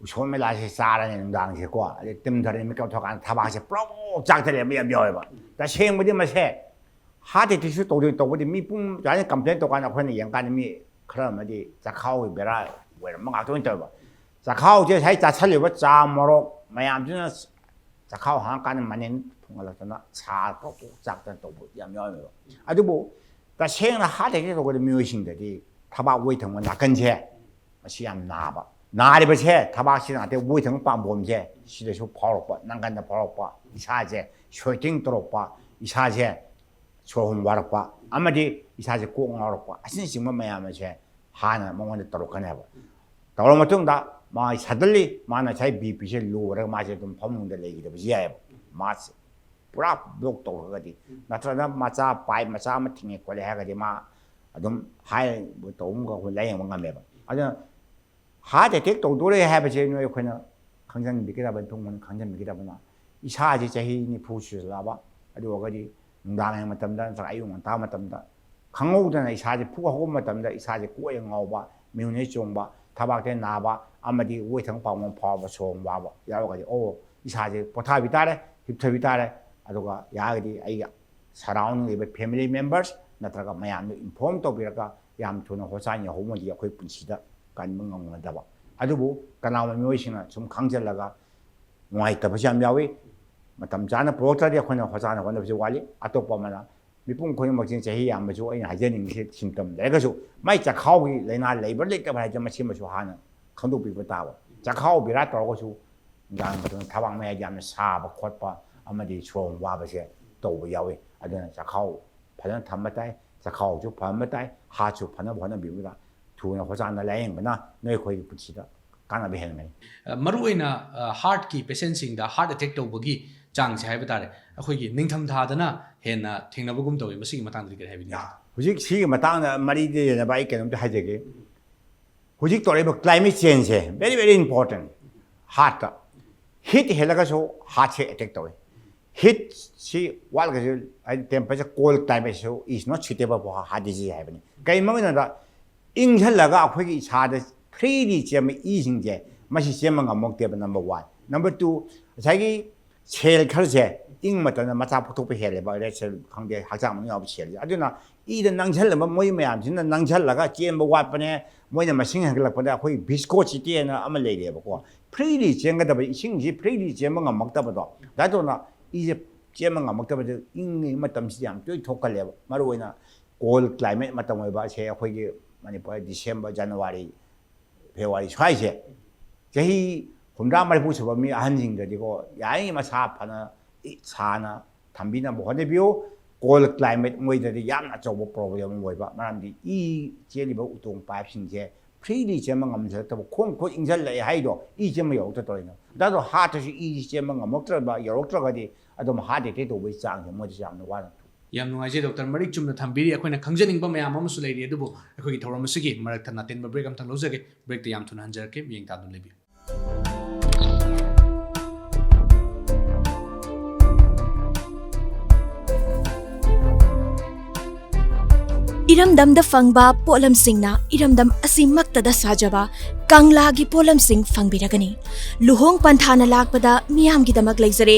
ꯎꯁꯣꯞ ꯃꯦꯂꯥꯁꯦ ꯆꯥꯔꯅꯤ ꯅꯨꯡꯗꯥꯡꯁꯦꯀꯣ, ꯑꯗꯩ ꯇꯨꯝꯊꯔꯅꯤ, ꯃꯤꯀꯞ ꯊꯣꯛꯀꯥꯟꯗ ꯊꯕꯥꯛꯁꯦ ꯄ꯭ꯔꯣꯛ ꯆꯥꯛꯇ ꯂꯩꯔꯝꯕ ꯌꯥꯝ ꯌꯥꯎꯋꯦꯕ꯫ ꯇꯁꯦꯡꯕꯗꯤ ꯃꯁꯦ ꯍꯥꯔꯠ ꯑꯦꯇꯦꯛꯁꯨ ꯇꯧꯗꯣꯏ, ꯇꯧꯕꯗꯤ ꯃꯤ ꯄꯨꯡ ꯁꯨꯃꯥꯏꯅ ꯀꯝꯄ꯭ꯂꯦꯟ ꯇꯧꯀꯥꯟꯗ ꯑꯩꯈꯣꯏꯅ ꯌꯦꯡꯀꯥꯟꯗ ꯃꯤ ꯈꯔ ꯑꯃꯗꯤ ꯆꯥꯛꯈꯥꯎꯒꯤ ꯕꯦꯔꯥ ꯑꯣꯏꯔꯝꯕ ꯉꯥꯛꯇ ꯑꯣꯏꯅ ꯇꯧꯋꯦꯕ꯫ ꯆꯥꯛꯈꯥꯎꯁꯦ ꯉꯁꯥꯏ ꯆꯥꯁꯜꯂꯤꯕ ꯆꯥ ꯃꯣꯔꯣꯛ ꯃꯌꯥꯝꯁꯤꯅ ꯆꯥꯛꯈꯥꯎ ꯍꯥꯡꯉꯀꯥꯟꯗ ꯃꯅꯤꯟ ꯊꯨꯡꯍꯜꯂꯛꯇꯅ ꯁꯥ ꯄ꯭ꯔꯣꯛ ꯄ꯭ꯔꯣꯛ ꯆꯥꯛꯇꯅ ꯇꯧꯕ ꯌꯥꯝ ꯌꯥꯎꯋꯦꯕ꯫ ꯑꯗꯨꯕꯨ ꯇꯁꯦꯡꯅ ꯍꯥꯔꯠ ꯑꯦꯇꯦꯛ ꯇꯧꯒꯗꯕ ꯃꯤꯑꯣꯏꯁꯤꯡꯗꯗꯤ ꯊꯕꯥꯛ ꯑꯣꯏ ꯊꯪꯕ ꯅꯥꯀꯟꯁꯦ ꯃꯁꯤ ꯌꯥꯝ ꯅꯥꯕ, ꯅꯥꯔꯤꯕꯁꯦ ꯊꯕꯥꯛꯁꯤ ꯅꯠꯇꯦ, ꯑꯣꯏꯊꯪ ꯄꯥꯝꯕꯣꯝꯁꯦ ꯁꯤꯗꯁꯨ ꯐꯥꯎꯔꯛꯄ, ꯅꯥꯡꯒꯟꯗ ꯐꯥꯎꯔꯛꯄ, ꯏꯁꯥꯁꯦ sweating ꯇꯧꯔꯛꯄ, ꯏꯁꯥꯁꯦ ꯁꯣꯔ ꯍꯣꯟꯕ ꯋꯥꯔꯛꯄ, ꯑꯃꯗꯤ ꯏꯁꯥꯁꯦ ꯀꯣꯛ ꯉꯥꯎꯔꯛꯄ, ꯑꯁꯤꯅꯆꯤꯡꯕ ꯃꯌꯥꯝ ꯑꯁꯦ ꯍꯥꯟꯅ ꯃꯉꯣꯟꯗ ꯇꯧꯔꯛꯀꯅꯦꯕ꯫ ꯇꯧꯔꯕ ꯃꯇꯨꯡꯗ ꯃꯥ suddenly ꯃꯥꯅ ꯉꯁꯥꯏ ꯕꯤ ꯄꯤꯁꯦ ꯂꯣ ꯑꯣꯏꯔꯒ ꯃꯥꯁꯦ ꯑꯗꯨꯝ ꯐꯃꯨꯡꯗ ꯂꯩꯈꯤꯗꯕꯁꯨ ꯌꯥꯏꯑꯕ꯫ ꯃꯥꯁꯦ ꯄꯨꯔꯥ ꯕ꯭ꯂꯣꯛ ꯇꯧꯔꯒꯗꯤ, ꯅꯠꯇ꯭ꯔꯒꯅ ꯃꯆꯥ ꯄꯥꯏꯞ ꯃꯆꯥ ꯑꯃ ꯊꯤꯡꯉꯦ ꯈꯣꯠꯂꯦ ꯍꯥꯏꯔꯒꯗꯤ ꯃꯥ ꯑꯗꯨꯝ ꯍꯥꯏ ꯇꯧꯕ ꯑꯃꯒ ꯑꯩꯈꯣꯏ ꯂꯥꯏꯌꯦꯡꯕ ꯉꯝꯃꯦꯕ꯫ ꯑꯗꯨꯅ heart attack ꯇꯧꯗꯣꯔꯦ ꯍꯥꯏꯕꯁꯦ ꯅꯣꯏ ꯑꯩꯈꯣꯏꯅ ꯈꯪꯖꯟꯕꯤꯒꯗꯕ, ꯏꯕꯨꯡꯉꯣꯅ ꯈꯪꯖꯟꯕꯤꯒꯗꯕꯅ, ꯏꯁꯥꯁꯦ ꯆꯍꯤ ꯅꯤꯐꯨ ꯁꯨꯖꯜꯂꯛꯑꯕ, ꯑꯗꯨ ꯑꯣꯏꯔꯒꯗꯤ ꯅꯨꯡꯗꯥꯡ ꯃꯇꯝꯗ ꯅꯠꯇ꯭ꯔꯒ ꯑꯌꯨꯛ ꯉꯟꯇꯥ ꯃꯇꯝꯗ ꯈꯪꯍꯧꯗꯅ ꯏꯁꯥꯁꯦ ꯐꯨꯛ ꯍꯧꯒꯠꯄ ꯃꯇꯝꯗ ꯏꯁꯥꯁꯦ ꯀꯣꯛꯑꯦ ꯉꯥꯎꯕ, ꯃꯤꯍꯨꯟ ꯍꯦꯛ ꯆꯣꯡꯕ, ꯊꯕꯥꯛꯇ ꯅꯥꯕ, ꯑꯃꯗꯤ ꯑꯣꯏꯊꯪ ꯄꯥꯝꯕꯣꯝ ꯐꯥꯎꯕ ꯁꯣꯔ ꯍꯣꯟꯕ ꯋꯥꯕ ꯌꯥꯎꯔꯒꯗꯤ, ꯑꯣ, ꯏꯁꯥꯁꯦ ꯄꯣꯊꯥꯕꯤ ꯇꯥꯔꯦ, ꯍꯤꯞꯊꯕꯤ ꯇꯥꯔꯦ꯫ ꯑꯗꯨꯒ ꯌꯥꯔꯒꯗꯤ ꯑꯩꯒꯤ surrounding ꯂꯩꯕ family members ꯅꯠꯇ꯭ꯔꯒ ꯃꯌꯥꯝꯗ inform ꯇꯧꯕꯤꯔꯒ ꯌꯥꯝ ꯊꯨꯅ ꯍꯣꯁꯄꯤꯇꯥꯜ ꯌꯧꯍꯧꯕꯗꯤ ꯑꯩꯈꯣꯏ ꯄꯨꯟꯁꯤꯗ ꯀꯟꯕ ꯉꯝꯒꯗꯕ꯫ ꯑꯗꯨꯕꯨ ꯀꯅꯥꯒꯨꯝꯕ ꯃꯤꯑꯣꯏꯁꯤꯡꯅ ꯁꯨꯝ ꯈꯪꯖꯤꯜꯂꯒ ꯅꯨꯡꯉꯥꯏꯇꯕꯁꯨ ꯌꯥꯝ ꯌꯥꯎꯏ꯫ ꯃꯇꯝ ꯆꯥꯅ ꯄꯨꯔꯛꯇ꯭ꯔꯗꯤ ꯑꯩꯈꯣꯏꯅ ꯍꯣꯁꯄꯤꯇꯥꯜꯗ ꯍꯣꯠꯅꯕꯁꯨ ꯋꯥꯠꯂꯤ꯫ ꯑꯇꯣꯞꯄ ꯑꯃꯅ, ꯃꯤꯄꯨꯝ ꯈꯨꯗꯤꯡꯃꯛꯁꯤ ꯆꯍꯤ ꯌꯥꯝꯕꯁꯨ ꯑꯩꯅ ꯍꯥꯏꯖꯅꯤꯡꯉꯤꯁꯦ, symptom ꯂꯩꯔꯒꯁꯨ ꯃꯥꯏ ꯆꯈꯥꯎꯒꯤ ꯂꯥꯏꯅꯥ ꯂꯩꯕ꯭ꯔꯥ ꯂꯩꯇꯕ꯭ꯔꯥ ꯍꯥꯏꯕꯁꯦ ꯃꯁꯤꯃꯁꯨ ꯍꯥꯟꯅ ꯈꯪꯗꯣꯛꯄꯤꯕ ꯇꯥꯕ꯫ ꯆꯈꯥꯎ ꯕꯦꯔꯥ ꯇꯧꯔꯒꯁꯨ ꯅꯨꯡꯗꯥꯡ ꯃꯇꯝꯗ ꯊꯕꯥꯛ ꯃꯌꯥꯗ ꯌꯥꯝꯅ ꯁꯥꯕ ꯈꯣꯠꯄ ꯑꯃꯗꯤ ꯁꯣꯔ ꯍꯣꯟꯕ ꯋꯥꯕꯁꯦ ꯇꯧꯕ ꯌꯥꯎꯏ꯫ ꯑꯗꯨꯅ ꯆꯈꯥꯎ ꯐꯖꯅ ꯊꯝꯕ ꯇꯥꯏ, ꯆꯈꯥꯎꯁꯨ ꯐꯍꯟꯕ ꯇꯥꯏ, heartꯁꯨ ꯐꯅꯕ ꯍꯣꯠꯅꯕꯤꯕꯗ ꯊꯨꯅ ꯍꯣꯁꯄꯤꯇꯥꯜꯗ ꯂꯥꯏꯌꯦꯡꯕꯅ ꯅꯣꯏ ꯑꯩꯈꯣꯏꯒꯤ ꯄꯨꯟꯁꯤꯗ ꯀꯥꯟꯅꯕ ꯍꯦꯟꯒꯅꯤ꯫ ꯃꯔꯨꯑꯣꯏꯅ heartꯀꯤ patientꯁꯤꯡꯗ heart attack ꯇꯧꯕꯒꯤ ꯆꯥꯡꯁꯦ ꯍꯥꯏꯕ ꯇꯥꯔꯦ, ꯑꯩꯈꯣꯏꯒꯤ ꯅꯤꯡꯊꯝꯊꯥꯗꯅ ꯍꯦꯟꯅ ꯊꯦꯡꯅꯕꯒꯨꯝ ꯇꯧꯋꯤ꯫ ꯃꯁꯤꯒꯤ ꯃꯇꯥꯡꯗꯗꯤ ꯀꯔꯤ ꯍꯥꯏꯕꯤꯅꯤꯡꯉꯤ? ꯍꯧꯖꯤꯛ ꯁꯤꯒꯤ ꯃꯇꯥꯡꯗ ꯃꯔꯤ ꯂꯩꯅꯕ ꯑꯩ ꯀꯩꯅꯣꯝꯇ ꯍꯥꯏꯖꯒꯦ꯫ ꯍꯧꯖꯤꯛ ꯇꯧꯔꯛꯏꯕ climate changeꯁꯦ very very important꯫ Heartꯇ heat ꯍꯦꯜꯂꯒꯁꯨ heartꯁꯦ attack ꯇꯧꯏ꯫ Heatꯁꯤ ꯋꯥꯠꯂꯒꯁꯨ, ꯍꯥꯏꯗꯤ temperature, cold climateꯁꯨ is not suitable for heart disease ꯍꯥꯏꯕꯅꯤ꯫ ꯀꯔꯤ ꯃꯔꯝꯒꯤꯅꯣꯗ, ꯏꯪꯁꯜꯂꯒ ꯑꯩꯈꯣꯏꯒꯤ ꯏꯁꯥꯗ freely ꯆꯦꯟꯕ ꯏꯁꯤꯡꯁꯦ ꯃꯁꯤ ꯆꯦꯟꯕ ꯉꯝꯃꯛꯇꯦꯕ, number one꯫ Number two, ꯉꯁꯥꯏꯒꯤ cell ꯈꯔꯁꯦ ꯏꯪꯕ ꯃꯇꯝꯗ ꯃꯆꯥ ꯄꯣꯛꯊꯣꯛꯄ ꯍꯦꯜꯂꯦꯕ, red cell ꯈꯪꯗꯦ, ꯍꯛꯆꯥꯡ ꯃꯅꯨꯡ ꯌꯥꯎꯕ cellꯁꯦ꯫ ꯑꯗꯨꯅ ꯏꯗ ꯅꯪꯁꯜꯂꯕ ꯃꯣꯏ ꯃꯌꯥꯝꯁꯤꯅ ꯅꯪꯁꯜꯂꯒ ꯆꯦꯟꯕ ꯋꯥꯠꯄꯅꯦ, ꯃꯣꯏꯅ ꯃꯁꯤꯡ ꯍꯦꯟꯒꯠꯂꯛꯄꯗ ꯑꯩꯈꯣꯏ viscosity ꯍꯥꯏꯅ ꯑꯃ ꯂꯩꯔꯦꯕꯀꯣ꯫ Freely ꯆꯦꯟꯒꯗꯕ ꯏꯁꯤꯡꯁꯤ freely ꯆꯦꯟꯕ ꯉꯝꯃꯛꯇꯕꯗꯣ, ꯗꯥꯏꯇꯣꯅ ꯏꯁꯦ ꯆꯦꯟꯕ ꯉꯝꯃꯛꯇꯕꯗ ꯏꯪꯉꯤꯉꯩ ꯃꯇꯝꯁꯤꯗ ꯌꯥꯝ ꯇꯣꯏ ꯊꯣꯛꯀꯜꯂꯦꯕ꯫ ꯃꯔꯨꯑꯣꯏꯅ cold climate ꯃꯇꯝ ꯑꯣꯏꯕ ꯑꯁꯦ ꯑꯩꯈꯣꯏꯒꯤ ꯃꯅꯤꯄꯨꯔ December, January, ꯐꯦꯕ꯭ꯔꯨꯋꯥꯔꯤ ꯁ꯭ꯋꯥꯏꯁꯦ, ꯆꯍꯤ ꯍꯨꯝꯗ꯭ꯔꯥ ꯃꯔꯤꯐꯨ ꯁꯨꯕ ꯃꯤ ꯑꯍꯟꯁꯤꯡꯗꯗꯤꯀꯣ, ꯌꯥꯔꯤꯉꯩ ꯃꯁꯥ ꯐꯅ ꯏ-, ꯁꯥꯅ ꯊꯝꯕꯤꯅꯕ ꯍꯣꯠꯅꯕꯤꯌꯨ꯫ Cold climate ꯃꯣꯏꯗꯗꯤ ꯌꯥꯝꯅ ꯑꯆꯧꯕ problem ꯑꯃ ꯑꯣꯏꯕ, ꯃꯔꯝꯗꯤ ꯏ ꯆꯦꯜꯂꯤꯕ ꯎꯇꯣꯡ pipeꯁꯤꯡꯁꯦ freely ꯆꯦꯟꯕ ꯉꯝꯖꯔꯛꯇꯕ, ꯈꯣꯡ ꯈꯨꯠ ꯏꯪꯁꯤꯜꯂꯛꯑꯦ ꯍꯥꯏꯗꯣ, ꯏ ꯆꯦꯟꯕ ꯌꯧꯔꯛꯇ ꯇꯧꯔꯤꯅꯣ꯫ ꯑꯗꯣ heartꯇꯁꯨ ꯏ ꯆꯦꯟꯕ ꯉꯝꯃꯛꯇ꯭ꯔꯕ, ꯌꯧꯔꯛꯇ꯭ꯔꯒꯗꯤ ꯑꯗꯨꯝ heart attack ꯇꯧꯕꯒꯤ ꯆꯥꯡꯁꯦ ꯃꯣꯏꯗꯁꯨ ꯌꯥꯝꯅ ꯋꯥꯅ ꯊꯣꯛꯏ꯫ ꯌꯥꯝ ꯅꯨꯡꯉꯥꯏꯖꯩ ꯗꯣꯛꯇꯔ, ꯃꯔꯤꯛ ꯆꯨꯝꯅ ꯊꯝꯕꯤꯔꯤ꯫ ꯑꯩꯈꯣꯏꯅ ꯈꯪꯖꯅꯤꯡꯕ ꯃꯌꯥꯝ ꯑꯃꯁꯨ ꯂꯩꯔꯤ, ꯑꯗꯨꯕꯨ ꯑꯩꯈꯣꯏꯒꯤ ꯊꯧꯔꯝ ꯑꯁꯤꯒꯤ ꯃꯔꯛ ꯊꯠꯅ ꯑꯇꯦꯟꯕ break ꯑꯃꯇꯪ ꯂꯧꯖꯒꯦ꯫ Breakꯇ ꯌꯥꯝ ꯊꯨꯅ ꯍꯟꯖꯔꯛꯀꯦ, ꯃꯤꯠꯌꯦꯡ ꯇꯥꯗꯨꯅ ꯂꯩꯕꯤꯌꯨ꯫ ꯏꯔꯝꯗꯝꯗ ꯐꯪꯕ ꯄꯣꯠꯂꯝꯁꯤꯡꯅ ꯏꯔꯝꯗꯝ ꯑꯁꯤꯃꯛꯇꯗ ꯁꯥꯖꯕ ꯀꯪꯂꯥꯒꯤ ꯄꯣꯠꯂꯝꯁꯤꯡ ꯐꯪꯕꯤꯔꯒꯅꯤ꯫ ꯂꯨꯍꯣꯡ ꯄꯟꯊꯥꯅ ꯂꯥꯛꯄꯗ ꯃꯤꯌꯥꯝꯒꯤꯗꯃꯛ ꯂꯩꯖꯔꯦ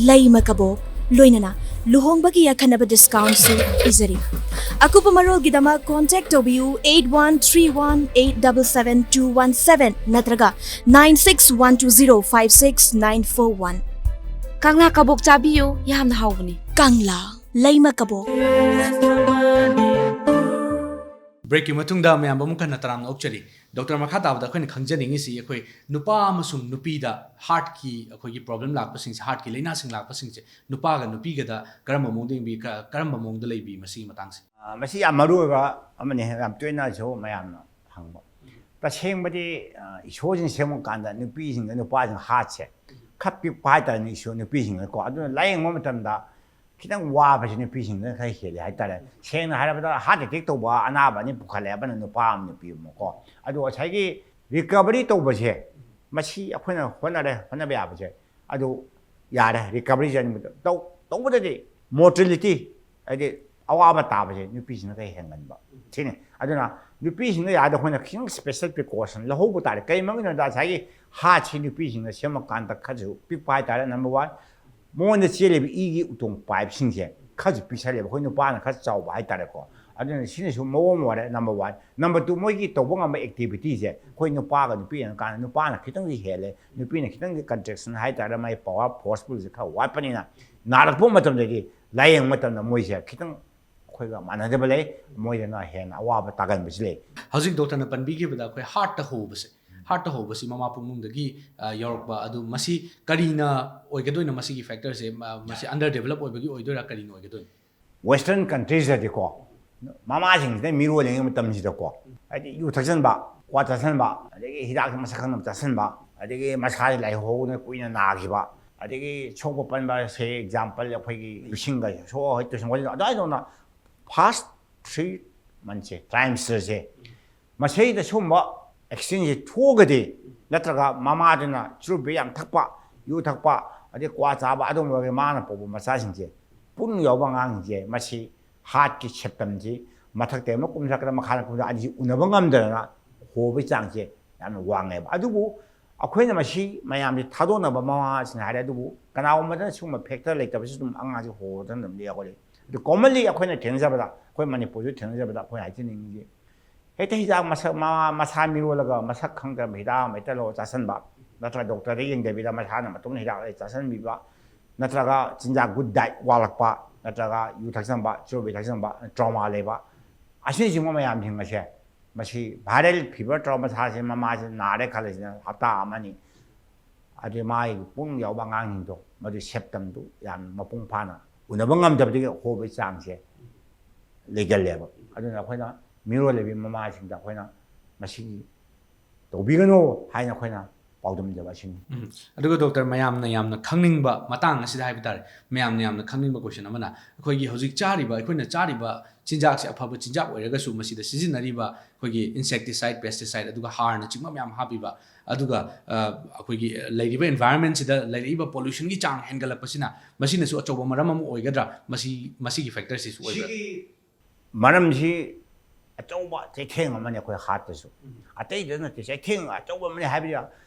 ꯂꯩꯃ ꯀꯕꯣꯛ, ꯂꯣꯏꯅꯅ ꯂꯨꯍꯣꯡꯕꯒꯤ ꯑꯈꯟꯅꯕ discountꯁꯨ ꯄꯤꯖꯔꯤ꯫ ꯑꯀꯨꯞꯄ ꯃꯔꯣꯜꯒꯤꯗꯃꯛ contact ꯇꯧꯕꯤꯌꯨ eight one three one eight double seven two one seven ꯅꯠꯇ꯭ꯔꯒ nine six one two zero five six nine four one꯫ ꯀꯪꯂꯥ ꯀꯕꯣꯛ ꯆꯥꯕꯤꯌꯨ, ꯌꯥꯝꯅ ꯍꯥꯎꯕꯅꯤ꯫ ꯀꯪꯂꯥ ꯂꯩꯃ ꯀꯕꯣꯛ꯫ Breakꯀꯤ ꯃꯇꯨꯡꯗ ꯃꯌꯥꯝ ꯑꯃꯨꯛ ꯍꯟꯅ ꯇꯔꯥꯝꯅ ꯑꯣꯛꯆꯔꯤ꯫ ꯗꯣꯛꯇꯔ, ꯃꯈꯥ ꯇꯥꯕꯗ ꯑꯩꯈꯣꯏꯅ ꯈꯪꯖꯅꯤꯡꯉꯤꯁꯤ, ꯑꯩꯈꯣꯏ ꯅꯨꯄꯥ ꯑꯃꯁꯨꯡ ꯅꯨꯄꯤꯗ heartꯀꯤ ꯑꯩꯈꯣꯏꯒꯤ problem ꯂꯥꯛꯄꯁꯤꯡꯁꯦ, heartꯀꯤ ꯂꯥꯏꯅꯥꯁꯤꯡ ꯂꯥꯛꯄꯁꯤꯡꯁꯦ ꯅꯨꯄꯥꯒ ꯅꯨꯄꯤꯒꯗ ꯀꯔꯝꯕ ꯃꯑꯣꯡꯗ ꯌꯦꯡꯕꯤ, ꯀ-, ꯀꯔꯝꯕ ꯃꯑꯣꯡꯗ ꯂꯩꯕꯤ ꯃꯁꯤꯒꯤ ꯃꯇꯥꯡꯁꯦ? ꯑ, ꯃꯁꯤ ꯌꯥꯝ ꯃꯔꯨ ꯑꯣꯏꯕ ꯑꯃꯅꯤ, ꯌꯥꯝ ꯇꯣꯏꯅꯁꯨ ꯃꯌꯥꯝꯅ ꯍꯪꯕ꯫ ꯇꯁꯦꯡꯕꯗꯤ, ꯑ, ꯏꯁꯣꯔꯁꯤꯅ ꯁꯦꯝꯃꯀꯥꯟꯗ ꯅꯨꯄꯤꯁꯤꯡꯒ ꯅꯨꯄꯥꯁꯤꯡ heartꯁꯦ ꯈꯔ ꯄꯤꯛꯄ ꯍꯥꯏꯇꯥꯔꯦꯅꯦ, ꯏꯁꯣꯔ ꯅꯨꯄꯤꯁꯤꯡꯅꯀꯣ꯫ ꯑꯗꯨꯅ ꯂꯥꯏꯌꯦꯡꯕ ꯃꯇꯝꯗ ꯈꯤꯇꯪ ꯋꯥꯕꯁꯦ ꯅꯨꯄꯤꯁꯤꯡꯗꯅ ꯈꯔ ꯍꯦꯜꯂꯦ ꯍꯥꯏꯇꯥꯔꯦ꯫ ꯁꯦꯡꯅ ꯍꯥꯏꯔꯕꯗ heart attack ꯇꯧꯕ ꯑꯅꯥꯕ ꯑꯅꯤ ꯄꯨꯈꯠꯂꯦ, ꯑꯃꯅ ꯅꯨꯄꯥ ꯑꯃ, ꯅꯨꯄꯤ ꯑꯃꯀꯣ꯫ ꯑꯗꯣ ꯉꯁꯥꯏꯒꯤ recovery ꯇꯧꯕꯁꯦ, ꯃꯁꯤ ꯑꯩꯈꯣꯏꯅ ꯍꯣꯠꯅꯔꯦ, ꯍꯣꯠꯅꯕ ꯌꯥꯕꯁꯦ, ꯑꯗꯨ ꯌꯥꯔꯦ, recovery ꯆꯪꯕꯗ꯫ ꯇꯧ-, ꯇꯧꯕꯗꯗꯤ mortality, ꯍꯥꯏꯗꯤ ꯑꯋꯥꯕ ꯇꯥꯕꯁꯦ ꯅꯨꯄꯤꯁꯤꯡꯅ ꯈꯔ ꯍꯦꯟꯒꯟꯕ꯫ ꯁꯤꯅꯤ꯫ ꯑꯗꯨꯅ ꯅꯨꯄꯤꯁꯤꯡꯗ ꯌꯥꯔꯗꯤ ꯑꯩꯈꯣꯏꯅ ꯈꯤꯇꯪ special precaution ꯂꯧꯍꯧꯕ ꯇꯥꯔꯦ꯫ ꯀꯩ ꯃꯔꯝꯒꯤꯅꯣꯗ ꯉꯁꯥꯏꯒꯤ heartꯁꯤ ꯅꯨꯄꯤꯁꯤꯡꯅ ꯁꯦꯝꯃꯀꯥꯟꯗ ꯈꯔꯁꯨ ꯄꯤꯛꯄ ꯍꯥꯏꯇꯥꯔꯦ, number one꯫ ꯃꯉꯣꯟꯗ ꯆꯦꯜꯂꯤꯕ ꯏꯒꯤ ꯎꯇꯣꯡ pipeꯁꯤꯡꯁꯦ ꯈꯔꯁꯨ ꯄꯤꯛꯁꯜꯂꯦꯕ꯫ ꯑꯩꯈꯣꯏ ꯅꯨꯄꯥꯅ ꯈꯔ ꯆꯥꯎꯕ ꯍꯥꯏꯇꯥꯔꯦꯀꯣ꯫ ꯑꯗꯨꯅ ꯁꯤꯅꯁꯨ ꯃꯑꯣꯡ ꯑꯃ ꯑꯣꯏꯔꯦ, number one꯫ Number two, ꯃꯣꯏꯒꯤ ꯇꯧꯕ ꯉꯝꯕ activityꯁꯦ ꯑꯩꯈꯣꯏ ꯅꯨꯄꯥꯒ ꯅꯨꯄꯤ ꯌꯦꯡꯉꯀꯥꯟꯗ ꯅꯨꯄꯥꯅ ꯈꯤꯇꯪꯗꯤ ꯍꯦꯜꯂꯦ, ꯅꯨꯄꯤꯅ ꯈꯤꯇꯪꯗꯤ contraction ꯍꯥꯏꯇꯥꯔꯦ, ꯃꯥꯒꯤ power forcefulꯁꯦ ꯈꯔ ꯋꯥꯠꯄꯅꯤꯅ, ꯅꯥꯔꯛꯄ ꯃꯇꯝꯗꯗꯤ ꯂꯥꯏꯌꯦꯡꯕ ꯃꯇꯝꯗ ꯃꯣꯏꯁꯦ ꯈꯤꯇꯪ ꯑꯩꯈꯣꯏꯒ ꯃꯥꯟꯅꯗꯕ ꯂꯩ꯫ ꯃꯣꯏꯗꯅ ꯍꯦꯟꯅ ꯑꯋꯥꯕ ꯇꯥꯒꯟꯕꯁꯨ ꯂꯩ꯫ ꯍꯧꯖꯤꯛ ꯗꯣꯛꯇꯔꯅ ꯄꯟꯕꯤꯈꯤꯕꯗ ꯑꯩꯈꯣꯏ ꯍꯥꯔꯠꯇ ꯍꯧꯕꯁꯦ, ꯍꯥꯔꯠꯇ ꯍꯧꯕꯁꯤ ꯃꯃꯥ ꯄꯨꯛꯅꯨꯡꯗꯒꯤ ꯑ, ꯌꯧꯔꯛꯄ ꯑꯗꯨ ꯃꯁꯤ ꯀꯔꯤꯅ ꯑꯣꯏꯒꯗꯣꯏꯅꯣ? ꯃꯁꯤꯒꯤ ꯐꯦꯛꯇꯔꯁꯦ ꯃ- ꯃꯁꯤ ꯑꯟꯗꯔ ꯗꯦꯕꯂꯞ ꯑꯣꯏꯕꯒꯤ ꯑꯣꯏꯗꯣꯏꯔꯥ, ꯀꯔꯤꯅ ꯑꯣꯏꯒꯗꯣꯏꯅꯣ? Western countries ꯇꯗꯤꯀꯣ, ꯃꯃꯥꯁꯤꯡꯁꯤꯅ ꯃꯤꯔꯣꯜꯂꯤꯉꯩ ꯃꯇꯝꯁꯤꯗꯀꯣ, ꯍꯥꯏꯗꯤ ꯌꯨ ꯊꯛꯆꯟꯕ, ꯀ꯭ꯋꯥ ꯆꯥꯁꯟꯕ, ꯑꯗꯒꯤ ꯍꯤꯗꯥꯛꯁꯦ ꯃꯁꯛ ꯈꯪꯗꯕ ꯆꯥꯁꯟꯕ, ꯑꯗꯒꯤ ꯃꯁꯥꯁꯦ ꯂꯥꯏꯍꯧꯅ ꯀꯨꯏꯅ ꯅꯥꯈꯤꯕ, ꯑꯗꯒꯤ ꯁꯣꯛꯄ ꯄꯟꯕ, ꯁꯦ ꯑꯦꯛꯖꯥꯝꯄꯜ ꯑꯩꯈꯣꯏꯒꯤ ꯂꯤꯁꯤꯡꯒ ꯁꯣꯛꯑ ꯍꯣꯏ ꯇꯨꯏꯁꯟ ꯈꯣꯠꯆꯟ ꯑꯗꯨꯃꯥꯏꯅ ꯇꯧꯅ ꯐꯥꯔꯁ ꯊ꯭ꯔꯤ ꯃꯟꯊꯁꯦ, ꯇ꯭ꯔꯥꯏꯝꯁꯇꯔꯁꯦ, ꯃꯁꯤꯗ ꯁꯤꯒꯨꯝꯕ ꯑꯦꯛꯁꯤꯗꯦꯟꯁꯦ ꯊꯣꯛꯑꯒꯗꯤ, ꯅꯠꯇ꯭ꯔꯒ ꯃꯃꯥꯗꯨꯅ ꯆꯨꯔꯨꯞ ꯌꯥꯝ ꯊꯛꯄ, ꯌꯨ ꯊꯛꯄ, ꯑꯗꯩ ꯀ꯭ꯋꯥ ꯆꯥꯕ, ꯑꯗꯨꯒꯨꯝꯕꯒꯤ ꯃꯥꯅ ꯄꯣꯛꯄ ꯃꯆꯥꯁꯤꯡꯁꯦ, ꯄꯨꯛꯅꯨꯡ ꯌꯥꯎꯕ ꯑꯉꯥꯡꯁꯤꯡꯁꯦ, ꯃꯁꯤ ꯍꯥꯔꯠꯀꯤ ꯁꯦꯞꯇꯝꯁꯤ ꯃꯊꯛꯇ ꯑꯃ ꯀꯨꯝꯊꯔꯛꯀꯗ꯭ꯔꯥ ꯃꯈꯥꯗ ꯀꯨꯝꯊꯔꯛꯀꯗ꯭ꯔꯥ ꯑꯅꯤꯁꯤ ꯎꯅꯕ ꯉꯝꯗꯗꯅ ꯍꯣꯕꯒꯤ ꯆꯥꯡꯁꯦ ꯌꯥꯝꯅ ꯋꯥꯡꯉꯦꯕ꯫ ꯑꯗꯨꯕꯨ ꯑꯩꯈꯣꯏꯅ ꯃꯁꯤ ꯃꯌꯥꯝꯁꯦ ꯊꯥꯗꯣꯛꯅꯕ ꯃꯃꯥꯁꯤꯡꯅ ꯍꯥꯏꯔꯦ, ꯑꯗꯨꯕꯨ ꯀꯅꯥꯒꯨꯝꯕꯗ ꯁꯤꯒꯨꯝꯕ ꯐꯦꯛꯇꯔ ꯂꯩꯇꯕꯁꯨ ꯑꯗꯨꯝ ꯑꯉꯥꯡꯁꯦ ꯍꯣꯕꯗ ꯑꯗꯨꯝ ꯂꯩ꯫ ꯑꯗꯨ ꯀꯣꯃꯟꯂꯤ ꯑꯩꯈꯣꯏꯅ ꯊꯦꯡꯅꯖꯕꯗ, ꯑꯩꯈꯣꯏ ꯃꯅꯤꯄꯨꯔꯁꯨ ꯊꯦꯡꯅꯖꯕꯗ ꯑꯩꯈꯣꯏ ꯍꯥꯏꯖꯅꯤꯡꯉꯤꯁꯦ, ꯍꯦꯛꯇ ꯍꯤꯗꯥꯛ ꯃꯁꯛ ꯃ- ꯃꯁꯥ ꯃꯤꯔꯣꯜꯂꯒ ꯃꯁꯛ ꯈꯪꯗꯕ ꯍꯤꯗꯥꯛ ꯑꯃ ꯍꯦꯛꯇ ꯂꯧꯔ ꯆꯥꯁꯟꯕ, ꯅꯠꯇ꯭ꯔꯒ ꯗꯣꯛꯇꯔꯗ ꯌꯦꯡꯗꯕꯤꯗ ꯃꯁꯥꯅ ꯃꯇꯣꯝꯇ ꯍꯤꯗꯥꯛ ꯂꯩ ꯆꯥꯁꯟꯕꯤꯕ, ꯅꯠꯇ꯭ꯔꯒ ꯆꯤꯟꯖꯥꯛ ꯒꯨꯗ ꯗꯥꯏꯠ ꯋꯥꯠꯂꯛꯄ, ꯅꯠꯇ꯭ꯔꯒ ꯌꯨ ꯊꯛꯆꯟꯕ, ꯆꯨꯔꯨꯞ ꯊꯛꯆꯟꯕ, ꯇ꯭ꯔꯣꯃꯥ ꯂꯩꯕ, ꯑꯁꯤꯅꯆꯤꯡꯕ ꯃꯌꯥꯝꯁꯤꯡ ꯑꯁꯦ, ꯃꯁꯤ ꯚꯥꯏꯔꯦꯜ ꯐꯤꯚꯔ ꯇꯧꯔ ꯃꯁꯥꯁꯦ, ꯃꯃꯥꯁꯦ ꯅꯥꯔꯦ ꯈꯜꯂꯁꯤꯅ, ꯍꯞꯇꯥ ꯑꯃꯅꯤ, ꯑꯗꯨ ꯃꯥꯒꯤ ꯄꯨꯛꯅꯨꯡ ꯌꯥꯎꯕ ꯑꯉꯥꯡꯁꯤꯡꯗꯣ ꯃꯗꯨ ꯁꯦꯞꯇꯝꯗꯨ ꯌꯥꯝ ꯃꯄꯨꯡ ꯐꯥꯅ ꯎꯅꯕ ꯉꯝꯗꯕꯗꯒꯤ ꯍꯣꯕꯒꯤ ꯆꯥꯡꯁꯦ ꯂꯩꯒꯜꯂꯦꯕ꯫ ꯑꯗꯨꯅ ꯑꯩꯈꯣꯏꯅ ꯃꯤꯔꯣꯜꯂꯤꯕꯤ ꯃꯃꯥꯁꯤꯡꯗ ꯑꯩꯈꯣꯏꯅ ꯃꯁꯤꯒꯤ ꯇꯧꯕꯤꯒꯅꯨ ꯍꯥꯏꯅ ꯑꯩꯈꯣꯏꯅ ꯄꯥꯎꯗꯝꯖꯕ ꯑꯁꯤꯅꯤ꯫ ꯎꯝ꯫ ꯑꯗꯨꯒ ꯗꯣꯛꯇꯔ, ꯃꯌꯥꯝꯅ ꯌꯥꯝꯅ ꯈꯪꯅꯤꯡꯕ ꯃꯇꯥꯡ ꯑꯁꯤꯗ ꯍꯥꯏꯕ ꯇꯥꯔꯦ, ꯃꯌꯥꯝꯅ ꯌꯥꯝꯅ ꯈꯪꯅꯤꯡꯕ ꯀꯣꯏꯁꯟ ꯑꯃꯅ, ꯑꯩꯈꯣꯏꯒꯤ ꯍꯧꯖꯤꯛ ꯆꯥꯔꯤꯕ, ꯑꯩꯈꯣꯏꯅ ꯆꯥꯔꯤꯕ ꯆꯤꯟꯖꯥꯛꯁꯦ ꯑꯐꯕ ꯆꯤꯟꯖꯥꯛ ꯑꯣꯏꯔꯒꯁꯨ ꯃꯁꯤꯗ ꯁꯤꯖꯤꯟꯅꯔꯤꯕ ꯑꯩꯈꯣꯏꯒꯤ ꯏꯟꯁꯦꯛꯇꯤꯁꯥꯏꯠ, ꯄꯦꯁꯇꯤꯁꯥꯏꯠ, ꯑꯗꯨꯒ ꯍꯥꯔꯅꯆꯤꯡꯕ ꯃꯌꯥꯝ ꯍꯥꯞꯄꯤꯕ, ꯑꯗꯨꯒ ꯑ, ꯑꯩꯈꯣꯏꯒꯤ ꯂꯩꯔꯤꯕ ꯏꯟꯚꯥꯏꯔꯣꯟꯃꯦꯟꯁꯤꯗ ꯂꯩꯔꯛꯏꯕ ꯄꯣꯂꯨꯁꯟꯒꯤ ꯆꯥꯡ ꯍꯦꯟꯒꯠꯂꯛꯄꯁꯤꯅ ꯃꯁꯤꯅꯁꯨ ꯑꯆꯧꯕ ꯃꯔꯝ ꯑꯃ ꯑꯣꯏꯒꯗ꯭ꯔꯥ? ꯃꯁꯤ, ꯃꯁꯤꯒꯤ ꯐꯦꯛꯇꯔꯁꯤꯁꯨ ꯑꯣꯏꯕ꯭ꯔꯥ? ꯁꯤꯒꯤ ꯃꯔꯝꯁꯤ ꯑꯆꯧꯕ ꯆꯩꯊꯦꯡ ꯑꯃꯅꯤ ꯑꯩꯈꯣꯏ ꯍꯥꯔꯠꯇꯁꯨ꯫ ꯑꯇꯩꯗ ꯅꯠꯇꯦ, ꯆꯩꯊꯦꯡ ꯑꯆꯧꯕ ꯑꯃꯅꯤ ꯍꯥꯏꯕꯗꯤ,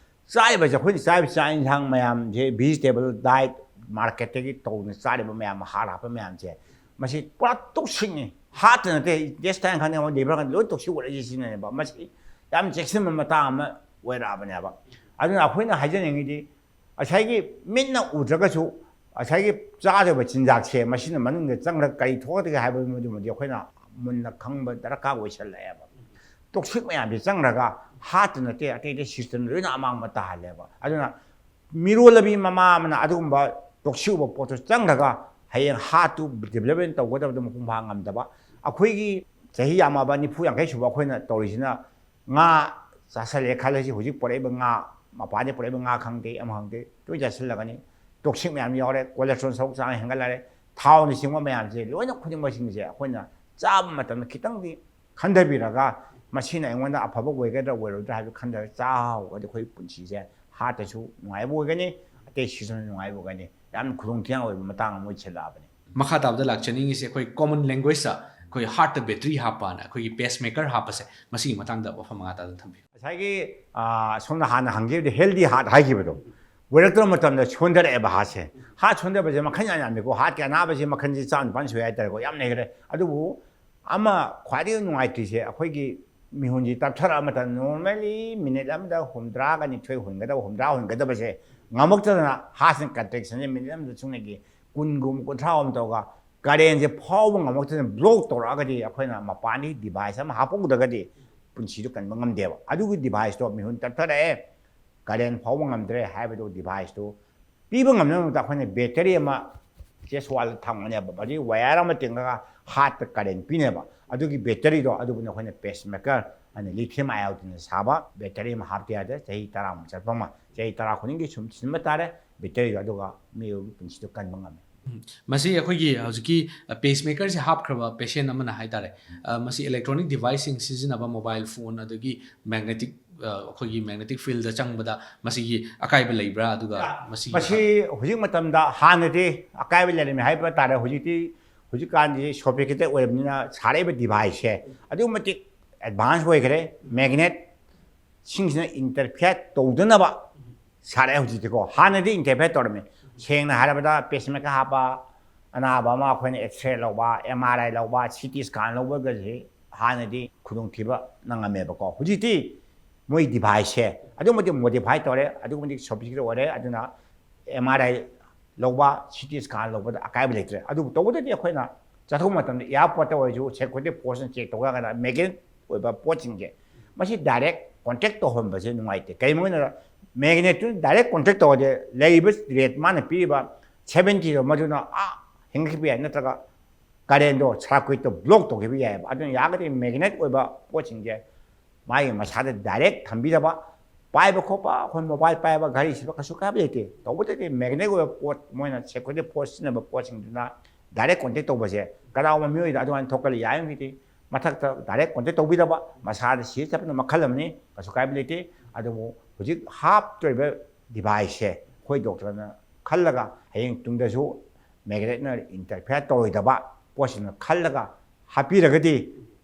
ꯆꯥꯔꯤꯕꯁꯦ, ꯑꯩꯈꯣꯏꯅ ꯆꯥꯔꯤꯕ ꯆꯥꯛ ꯌꯦꯟꯁꯥꯡ ꯃꯌꯥꯝꯁꯦ, ꯚꯤꯖꯤꯇꯦꯕꯜ ꯗꯥꯏꯠ, ꯃꯥꯔꯀꯦꯠꯇꯒꯤ ꯇꯧꯅ ꯆꯥꯔꯤꯕ ꯃꯌꯥꯝ, ꯍꯥꯔ ꯍꯥꯞꯄ ꯃꯌꯥꯝꯁꯦ, ꯃꯁꯤ ꯄꯨꯔꯥ ꯇꯣꯛꯁꯤꯛꯅꯤ꯫ ꯍꯥꯔꯠꯇ ꯅꯠꯇꯦ, ꯏꯟꯇꯦꯁꯇꯥꯏꯟ ꯈꯪꯗꯦ, ꯂꯤꯚꯔ ꯈꯪꯗꯦ, ꯂꯣꯏ ꯇꯣꯛꯁꯤꯛ ꯑꯣꯏꯔꯛꯏꯁꯦ ꯁꯤꯅꯅꯦꯕ꯫ ꯃꯁꯤ ꯌꯥꯝ ꯆꯦꯛꯁꯤꯟꯕ ꯃꯇꯥꯡ ꯑꯃ ꯑꯣꯏꯔꯛꯑꯕꯅꯦꯕ꯫ ꯑꯗꯨꯅ ꯑꯩꯈꯣꯏꯅ ꯍꯥꯏꯖꯅꯤꯡꯉꯤꯗꯤ, ꯉꯁꯥꯏꯒꯤ ꯃꯤꯠꯅ ꯎꯗ꯭ꯔꯒꯁꯨ, ꯉꯁꯥꯏꯒꯤ ꯆꯥꯗꯧꯕ ꯆꯤꯟꯖꯥꯛꯁꯦ ꯃꯁꯤꯅ ꯃꯅꯨꯡꯗ ꯆꯪꯈ꯭ꯔꯒ ꯀꯔꯤ ꯊꯣꯛꯀꯗꯒꯦ ꯍꯥꯏꯕꯗꯨꯃꯗꯤ ꯑꯩꯈꯣꯏꯅ ꯃꯨꯟꯅ ꯈꯪꯕ ꯗꯔꯀꯥꯔ ꯑꯣꯏꯁꯜꯂꯛꯑꯦꯕ꯫ ꯇꯣꯛꯁꯤꯛ ꯃꯌꯥꯝꯁꯦ ꯆꯪꯈ꯭ꯔꯒ ꯍꯥꯔꯠꯇ ꯅꯠꯇꯦ, ꯑꯇꯩ ꯑꯇꯩ ꯁꯤꯁꯇꯦꯝ ꯂꯣꯏꯅ ꯑꯃꯥꯡꯕ ꯇꯥꯍꯜꯂꯦꯕ꯫ ꯑꯗꯨꯅ ꯃꯤꯔꯣꯜꯂꯕꯤ ꯃꯃꯥ ꯑꯃꯅ ꯑꯗꯨꯒꯨꯝꯕ ꯇꯣꯛꯁꯤꯛ ꯑꯣꯏꯕ ꯄꯣꯠꯇꯨ ꯆꯪꯈ꯭ꯔꯒ ꯍꯌꯦꯡ ꯍꯥꯔꯠꯇꯨ ꯗꯤꯕꯂꯞꯃꯦꯟ ꯇꯧꯒꯗꯕꯗꯨ ꯃꯄꯨꯡ ꯐꯥ ꯉꯝꯗꯕ꯫ ꯑꯩꯈꯣꯏꯒꯤ ꯆꯍꯤ ꯌꯥꯝꯃꯕ ꯅꯤꯐꯨ ꯌꯥꯡꯈꯩ ꯁꯨꯕ ꯑꯩꯈꯣꯏꯅ ꯇꯧꯔꯤꯁꯤꯅ ꯉꯥ ꯆꯥꯁꯜꯂꯦ ꯈꯜꯂꯁꯤ, ꯍꯧꯖꯤꯛ ꯄꯨꯔꯛꯏꯕ ꯉꯥ, ꯃꯄꯥꯟꯗ ꯄꯨꯔꯛꯏꯕ ꯉꯥ ꯈꯪꯗꯦ, ꯑꯃ ꯈꯪꯗꯦ, ꯂꯣꯏ ꯆꯥꯁꯤꯜꯂꯒꯅꯤ꯫ ꯇꯣꯛꯁꯤꯛ ꯃꯌꯥꯝ ꯌꯥꯎꯔꯦ, ꯀꯣꯂꯦꯁꯇ꯭ꯔꯣꯜ ꯁꯔꯨꯛ ꯆꯥꯡ ꯍꯦꯟꯒꯠꯂꯔꯦ, ꯊꯥꯎꯅꯆꯤꯡꯕ ꯃꯌꯥꯝꯁꯦ ꯂꯣꯏꯅ, ꯈꯨꯗꯤꯡꯃꯛꯁꯤꯡꯁꯦ ꯑꯩꯈꯣꯏꯅ ꯆꯥꯕ ꯃꯇꯝꯗ ꯈꯤꯇꯪꯗꯤ ꯈꯟꯊꯕꯤꯔꯒ ꯃꯁꯤꯅ ꯑꯩꯉꯣꯟꯗ ꯑꯐꯕ ꯑꯣꯏꯒꯗ꯭ꯔꯥ ꯑꯣꯏꯔꯣꯏꯗ꯭ꯔꯥ ꯍꯥꯏꯕꯗꯨ ꯈꯟꯊꯔꯒ ꯆꯥꯍꯧꯔꯒꯗꯤ ꯑꯩꯈꯣꯏ ꯄꯨꯟꯁꯤꯁꯦ ꯍꯥꯔꯠꯇꯁꯨ ꯅꯨꯡꯉꯥꯏꯕ ꯑꯣꯏꯒꯅꯤ, ꯑꯇꯩ ꯁꯤꯖꯟꯅ ꯅꯨꯡꯉꯥꯏꯕ ꯑꯣꯏꯒꯅꯤ꯫ ꯌꯥꯝꯅ ꯈꯨꯗꯣꯡꯊꯤꯅꯤꯡꯉꯥꯏ ꯑꯣꯏꯕ ꯃꯇꯥꯡ ꯑꯃ ꯑꯣꯏꯁꯤꯜꯂꯛꯑꯕꯅꯤ꯫ ꯃꯈꯥ ꯇꯥꯕꯗ ꯂꯥꯛꯆꯅꯤꯡꯉꯤꯁꯦ ꯑꯩꯈꯣꯏ ꯀꯣꯃꯟ ꯂꯦꯡꯒ꯭ꯋꯦꯖꯇ ꯑꯩꯈꯣꯏ ꯍꯥꯔꯠꯇ ꯕꯦꯇ꯭ꯔꯤ ꯍꯥꯞꯄꯅ ꯑꯩꯈꯣꯏꯒꯤ ꯄꯦꯁ ꯃꯦꯀꯔ ꯍꯥꯞꯄꯁꯦ, ꯃꯁꯤꯒꯤ ꯃꯇꯥꯡꯗ ꯋꯥꯐꯝ ꯃꯉꯥ ꯇꯥꯗꯨꯅ ꯊꯝꯕꯤꯌꯨ꯫ ꯉꯁꯥꯏꯒꯤ ꯑꯥ, ꯁꯣꯝꯅ ꯍꯥꯟꯅ ꯍꯪꯈꯤꯕꯗ ꯍꯦꯜꯗꯤ ꯍꯥꯔꯠ ꯍꯥꯏꯈꯤꯕꯗꯣ, ꯑꯣꯏꯔꯛꯇ꯭ꯔ ꯃꯇꯝꯗ ꯁꯣꯟꯊꯔꯛꯑꯦꯕ ꯍꯥꯔꯠꯁꯦ꯫ ꯍꯥꯔꯠ ꯁꯣꯟꯊꯕꯁꯦ ꯃꯈꯜ ꯌꯥꯝ ꯌꯥꯝꯃꯤꯀꯣ꯫ ꯍꯥꯔꯠꯀꯤ ꯑꯅꯥꯕꯁꯦ ꯃꯈꯜꯁꯦ ꯆꯥꯝ ꯅꯤꯄꯥꯟ ꯁꯨꯏ ꯍꯥꯏꯇꯥꯔꯦꯀꯣ, ꯌꯥꯝ ꯂꯩꯈ꯭ꯔꯦ꯫ ꯑꯗꯨꯕꯨ ꯑꯃ ꯈ꯭ꯋꯥꯏꯗꯒꯤ ꯅꯨꯡꯉꯥꯏꯇ꯭ꯔꯤꯁꯦ, ꯑꯩꯈꯣꯏꯒꯤ ꯃꯤꯍꯨꯟꯁꯤ ꯇꯞꯊꯔꯛꯑ ꯃꯇꯝꯗ, ꯅꯣꯔꯃꯦꯂꯤ ꯃꯤꯅꯤꯠ ꯑꯃꯗ ꯍꯨꯝꯗ꯭ꯔꯥꯒ ꯅꯤꯊꯣꯏ ꯍꯨꯟꯒꯗꯕ, ꯍꯨꯝꯗ꯭ꯔꯥ ꯍꯨꯟꯒꯗꯕꯁꯦ ꯉꯝꯃꯛꯇꯗꯅ ꯍꯥꯔꯠꯁꯤꯅ ꯀꯟꯇ꯭ꯔꯦꯛꯁꯟꯁꯦ ꯃꯤꯅꯤꯠ ꯑꯃꯗ ꯆꯨꯝꯅꯒꯤ ꯀꯨꯟꯒꯨꯝꯕ, ꯀꯨꯟꯊ꯭ꯔꯥꯒꯨꯝꯕ ꯇꯧꯔꯒ ꯀꯔꯦꯟꯁꯦ ꯐꯥꯎꯕ ꯉꯝꯃꯛꯇꯗꯅ ꯕ꯭ꯂꯣꯛ ꯇꯧꯔꯛꯑꯒꯗꯤ ꯑꯩꯈꯣꯏꯅ ꯃꯄꯥꯟꯗꯒꯤ ꯗꯤꯚꯥꯏꯁ ꯑꯃ ꯍꯥꯞꯄꯧꯗ꯭ꯔꯒꯗꯤ ꯄꯨꯟꯁꯤꯗꯣ ꯀꯟꯕ ꯉꯝꯗꯦꯕ꯫ ꯑꯗꯨꯒꯤ ꯗꯤꯚꯥꯏꯁꯇꯣ ꯃꯤꯍꯨꯟ ꯇꯞꯊꯔꯛꯑꯦ, ꯀꯔꯦꯟ ꯐꯥꯎꯕ ꯉꯝꯗ꯭ꯔꯦ ꯍꯥꯏꯕꯗꯨ ꯗꯤꯚꯥꯏꯁꯇꯨ ꯄꯤꯕ ꯉꯝꯅꯕꯗ ꯑꯩꯈꯣꯏꯅ ꯕꯦꯇꯔꯤ ꯑꯃ ꯆꯦꯁ ꯋꯥꯜꯗ ꯊꯝꯒꯅꯦꯕ꯫ ꯃꯗꯨꯒꯤ ꯋꯥꯌꯔ ꯑꯃ ꯇꯤꯡꯉꯒ ꯍꯥꯔꯠꯇ ꯀꯔꯦꯟ ꯄꯤꯅꯦꯕ꯫ ꯑꯗꯨꯒꯤ ꯕꯦꯇꯔꯤꯗꯣ, ꯑꯗꯨꯕꯨꯅ ꯑꯩꯈꯣꯏꯅ ꯄꯦꯁ ꯃꯦꯀꯔ ꯑꯅ ꯂꯤꯊꯤꯌꯝ ꯑꯥꯏꯑꯣꯗꯤꯟꯅ ꯁꯥꯕ ꯕꯦꯇꯔꯤ ꯑꯃ ꯍꯥꯞꯇ ꯌꯥꯗꯦ꯫ ꯆꯍꯤ ꯇꯔꯥꯃꯨꯛ ꯆꯠꯄ ꯑꯃ, ꯆꯍꯤ ꯇꯔꯥ ꯈꯨꯗꯤꯡꯒꯤ ꯁꯨꯝ ꯁꯤꯟꯕ ꯇꯥꯔꯦ ꯕꯦꯇꯔꯤꯗꯣ, ꯑꯗꯨꯒ ꯃꯤꯑꯣꯏꯕꯒꯤ ꯄꯨꯟꯁꯤꯗꯣ ꯀꯟꯕ ꯉꯝꯃꯦ꯫ ꯎꯝ꯫ ꯃꯁꯤ ꯑꯩꯈꯣꯏꯒꯤ ꯍꯧꯖꯤꯛꯀꯤ ꯄꯦꯁ ꯃꯦꯀꯔꯁꯦ ꯍꯥꯞꯈ꯭ꯔꯕ ꯄꯦꯁꯦꯟ ꯑꯃꯅ ꯍꯥꯏꯇꯥꯔꯦ, ꯑ, ꯃꯁꯤ ꯏꯂꯦꯛꯇ꯭ꯔꯣꯅꯤꯛ ꯗꯤꯚꯥꯏꯁꯁꯤꯡ ꯁꯤꯖꯤꯟꯅꯕ, ꯃꯣꯕꯥꯏꯜ ꯐꯣꯟ ꯑꯗꯒꯤ ꯃꯦꯒꯅꯦꯇꯤꯛ, ꯑ, ꯑꯩꯈꯣꯏꯒꯤ ꯃꯦꯒꯅꯦꯇꯤꯛ ꯐꯤꯜꯗ ꯆꯪꯕꯗ ꯃꯁꯤꯒꯤ ꯑꯀꯥꯏꯕ ꯂꯩꯕ꯭ꯔꯥ? ꯑꯗꯨꯒ ꯃꯁꯤꯒꯤ ꯃꯁꯤ ꯍꯧꯖꯤꯛ ꯃꯇꯝꯗ, ꯍꯥꯟꯅꯗꯤ ꯑꯀꯥꯏꯕ ꯂꯩꯔꯝꯃꯤ ꯍꯥꯏꯕ ꯇꯥꯔꯦ, ꯍꯧꯖꯤꯛꯇꯤ, ꯍꯧꯖꯤꯛꯀꯥꯟꯗꯤ ꯁꯣꯐꯤꯁꯇꯤꯀꯦꯇꯦꯠ ꯑꯣꯏꯔꯕꯅꯤꯅ ꯁꯥꯔꯛꯏꯕ ꯗꯤꯚꯥꯏꯁꯁꯦ ꯑꯗꯨꯛꯀꯤ ꯃꯇꯤꯛ ꯑꯦꯗꯚꯥꯟꯁ ꯑꯣꯏꯈ꯭ꯔꯦ꯫ ꯃꯦꯒꯅꯦꯠꯁꯤꯡꯁꯤꯅ ꯏꯟꯇꯔꯐꯤꯌꯔ ꯇꯧꯗꯅꯕ ꯁꯥꯔꯛꯑꯦ ꯍꯧꯖꯤꯛꯇꯤꯀꯣ꯫ ꯍꯥꯟꯅꯗꯤ ꯏꯟꯇꯔꯐꯤꯌꯔ ꯇꯧꯔꯝꯃꯤ꯫ ꯁꯦꯡꯅ ꯍꯥꯏꯔꯕꯗ ꯄꯦꯁ ꯃꯦꯀꯔ ꯍꯥꯞꯄ ꯑꯅꯥꯕ ꯑꯃ ꯑꯩꯈꯣꯏꯅ ꯑꯦꯛꯁꯔꯦ ꯂꯧꯕ, ꯑꯦꯝ ꯑꯥꯔ ꯑꯥꯏ ꯂꯧꯕ, ꯁꯤ ꯇꯤ ꯁ꯭ꯀꯦꯟ ꯂꯧꯕꯒꯁꯦ ꯍꯥꯟꯅꯗꯤ ꯈꯨꯗꯣꯡꯊꯤꯕ ꯅꯪꯉꯝꯃꯦꯕꯀꯣ꯫ ꯍꯧꯖꯤꯛꯇꯤ ꯃꯣꯏ ꯗꯤꯚꯥꯏꯁꯁꯦ ꯑꯗꯨꯛꯀꯤ ꯃꯇꯤꯛ ꯃꯣꯗꯤꯐꯥꯏ ꯇꯧꯔꯦ, ꯑꯗꯨꯛꯀꯤ ꯃꯇꯤꯛ ꯁꯣꯐꯤꯁꯇꯤꯀꯦꯇꯦꯠ ꯑꯣꯏꯔꯦ꯫ ꯑꯗꯨꯅ ꯑꯦꯝ ꯑꯥꯔ ꯑꯥꯏ ꯂꯧꯕ, ꯁꯤ ꯇꯤ ꯁ꯭ꯀꯦꯟ ꯂꯧꯕꯗ ꯑꯀꯥꯏꯕ ꯂꯩꯇ꯭ꯔꯦ꯫ ꯑꯗꯨꯕꯨ ꯇꯧꯕꯇꯗꯤ ꯑꯩꯈꯣꯏꯅ ꯆꯠꯊꯣꯛꯄ ꯃꯇꯝꯗ ꯑꯦꯌꯥꯔꯄꯣꯔꯠꯇ ꯑꯣꯏꯔꯁꯨ ꯁꯦꯀ꯭ꯌꯨꯔꯤꯇꯤ ꯐꯣꯔꯁꯅ ꯆꯦꯛ ꯇꯧꯕ ꯀꯥꯟꯗ ꯃꯦꯒꯅꯦꯠ ꯑꯣꯏꯕ ꯄꯣꯠꯁꯤꯡꯁꯦ ꯃꯁꯤ ꯗꯥꯏꯔꯦꯛ ꯀꯣꯟꯇꯦꯛ ꯇꯧꯍꯟꯕꯁꯦ ꯅꯨꯡꯉꯥꯏꯇꯦ꯫ ꯀꯩꯒꯤꯅꯣ ꯍꯥꯏꯅ ꯃꯦꯒꯅꯦꯠꯇꯨꯅ ꯗꯥꯏꯔꯦꯛ ꯀꯣꯟꯇꯦꯛ ꯇꯧꯔꯗꯤ ꯂꯩꯔꯤꯕ ꯔꯦꯠ ꯃꯥꯅ ꯄꯤꯔꯤꯕ ꯁꯕꯦꯟꯇꯤꯗꯣ ꯃꯗꯨꯅ ꯑꯥ ꯍꯦꯟꯒꯠꯈꯤꯕ ꯌꯥꯏ, ꯅꯠꯇ꯭ꯔꯒ ꯀꯔꯦꯟꯗꯣ ꯁꯔꯀ꯭ꯌꯨꯠꯇꯣ ꯕ꯭ꯂꯣꯛ ꯇꯧꯈꯤꯕ ꯌꯥꯏꯑꯕ꯫ ꯑꯗꯨꯅ ꯌꯥꯔꯒꯗꯤ ꯃꯦꯒꯅꯦꯠ ꯑꯣꯏꯕ ꯄꯣꯠꯁꯤꯡꯁꯦ ꯃꯥꯒꯤ ꯃꯁꯥꯗ ꯗꯥꯏꯔꯦꯛ ꯊꯝꯕꯤꯗꯕ꯫ ꯄꯥꯏꯕ ꯈꯣꯠꯄ ꯑꯩꯈꯣꯏ ꯃꯣꯕꯥꯏꯜ ꯄꯥꯏꯕ ꯒꯥꯔꯤ ꯁꯤꯕ ꯀꯩꯁꯨ ꯀꯥꯏꯕ ꯂꯩꯇꯦ꯫ ꯇꯧꯕꯇꯗꯤ ꯃꯦꯒꯅꯦꯠ ꯑꯣꯏꯕ ꯄꯣꯠ ꯃꯣꯏꯅ ꯁꯦꯀ꯭ꯌꯨꯔꯤꯇꯤ ꯐꯣꯔꯁ ꯁꯤꯖꯤꯟꯅꯕ ꯄꯣꯠꯁꯤꯡꯗꯨꯅ ꯗꯥꯏꯔꯦꯛ ꯀꯣꯟꯇꯦꯛ ꯇꯧꯕꯁꯦ ꯀꯅꯥꯒꯨꯝꯕ ꯃꯤꯑꯣꯏꯗ ꯑꯗꯨꯃꯥꯏꯅ ꯊꯣꯛꯀꯜꯂꯤ꯫ ꯌꯥꯔꯤꯃꯈꯩꯗꯤ ꯃꯊꯛꯇ ꯗꯥꯏꯔꯦꯛ ꯀꯣꯟꯇꯦꯛ ꯇꯧꯕꯤꯗꯕ, ꯃꯁꯥꯗ ꯁꯤꯔ ꯆꯠꯄꯅ ꯃꯈꯜ ꯑꯃꯅꯤ, ꯀꯩꯁꯨ ꯀꯥꯏꯕ ꯂꯩꯇꯦ꯫ ꯑꯗꯨꯕꯨ ꯍꯧꯖꯤꯛ ꯍꯥꯞꯇꯣꯔꯤꯕ ꯗꯤꯚꯥꯏꯁꯁꯦ ꯑꯩꯈꯣꯏ ꯗꯣꯛꯇꯔꯅ ꯈꯜꯂꯒ ꯍꯌꯦꯡ ꯇꯨꯡꯗꯁꯨ ꯃꯦꯒꯅꯦꯠꯅ ꯏꯟꯇꯔꯐꯤꯌꯔ ꯇꯧꯔꯣꯏꯗꯕ ꯄꯣꯠꯁꯤꯡꯅ ꯈꯜꯂꯒ ꯍꯥꯞꯄꯤꯔꯒꯗꯤ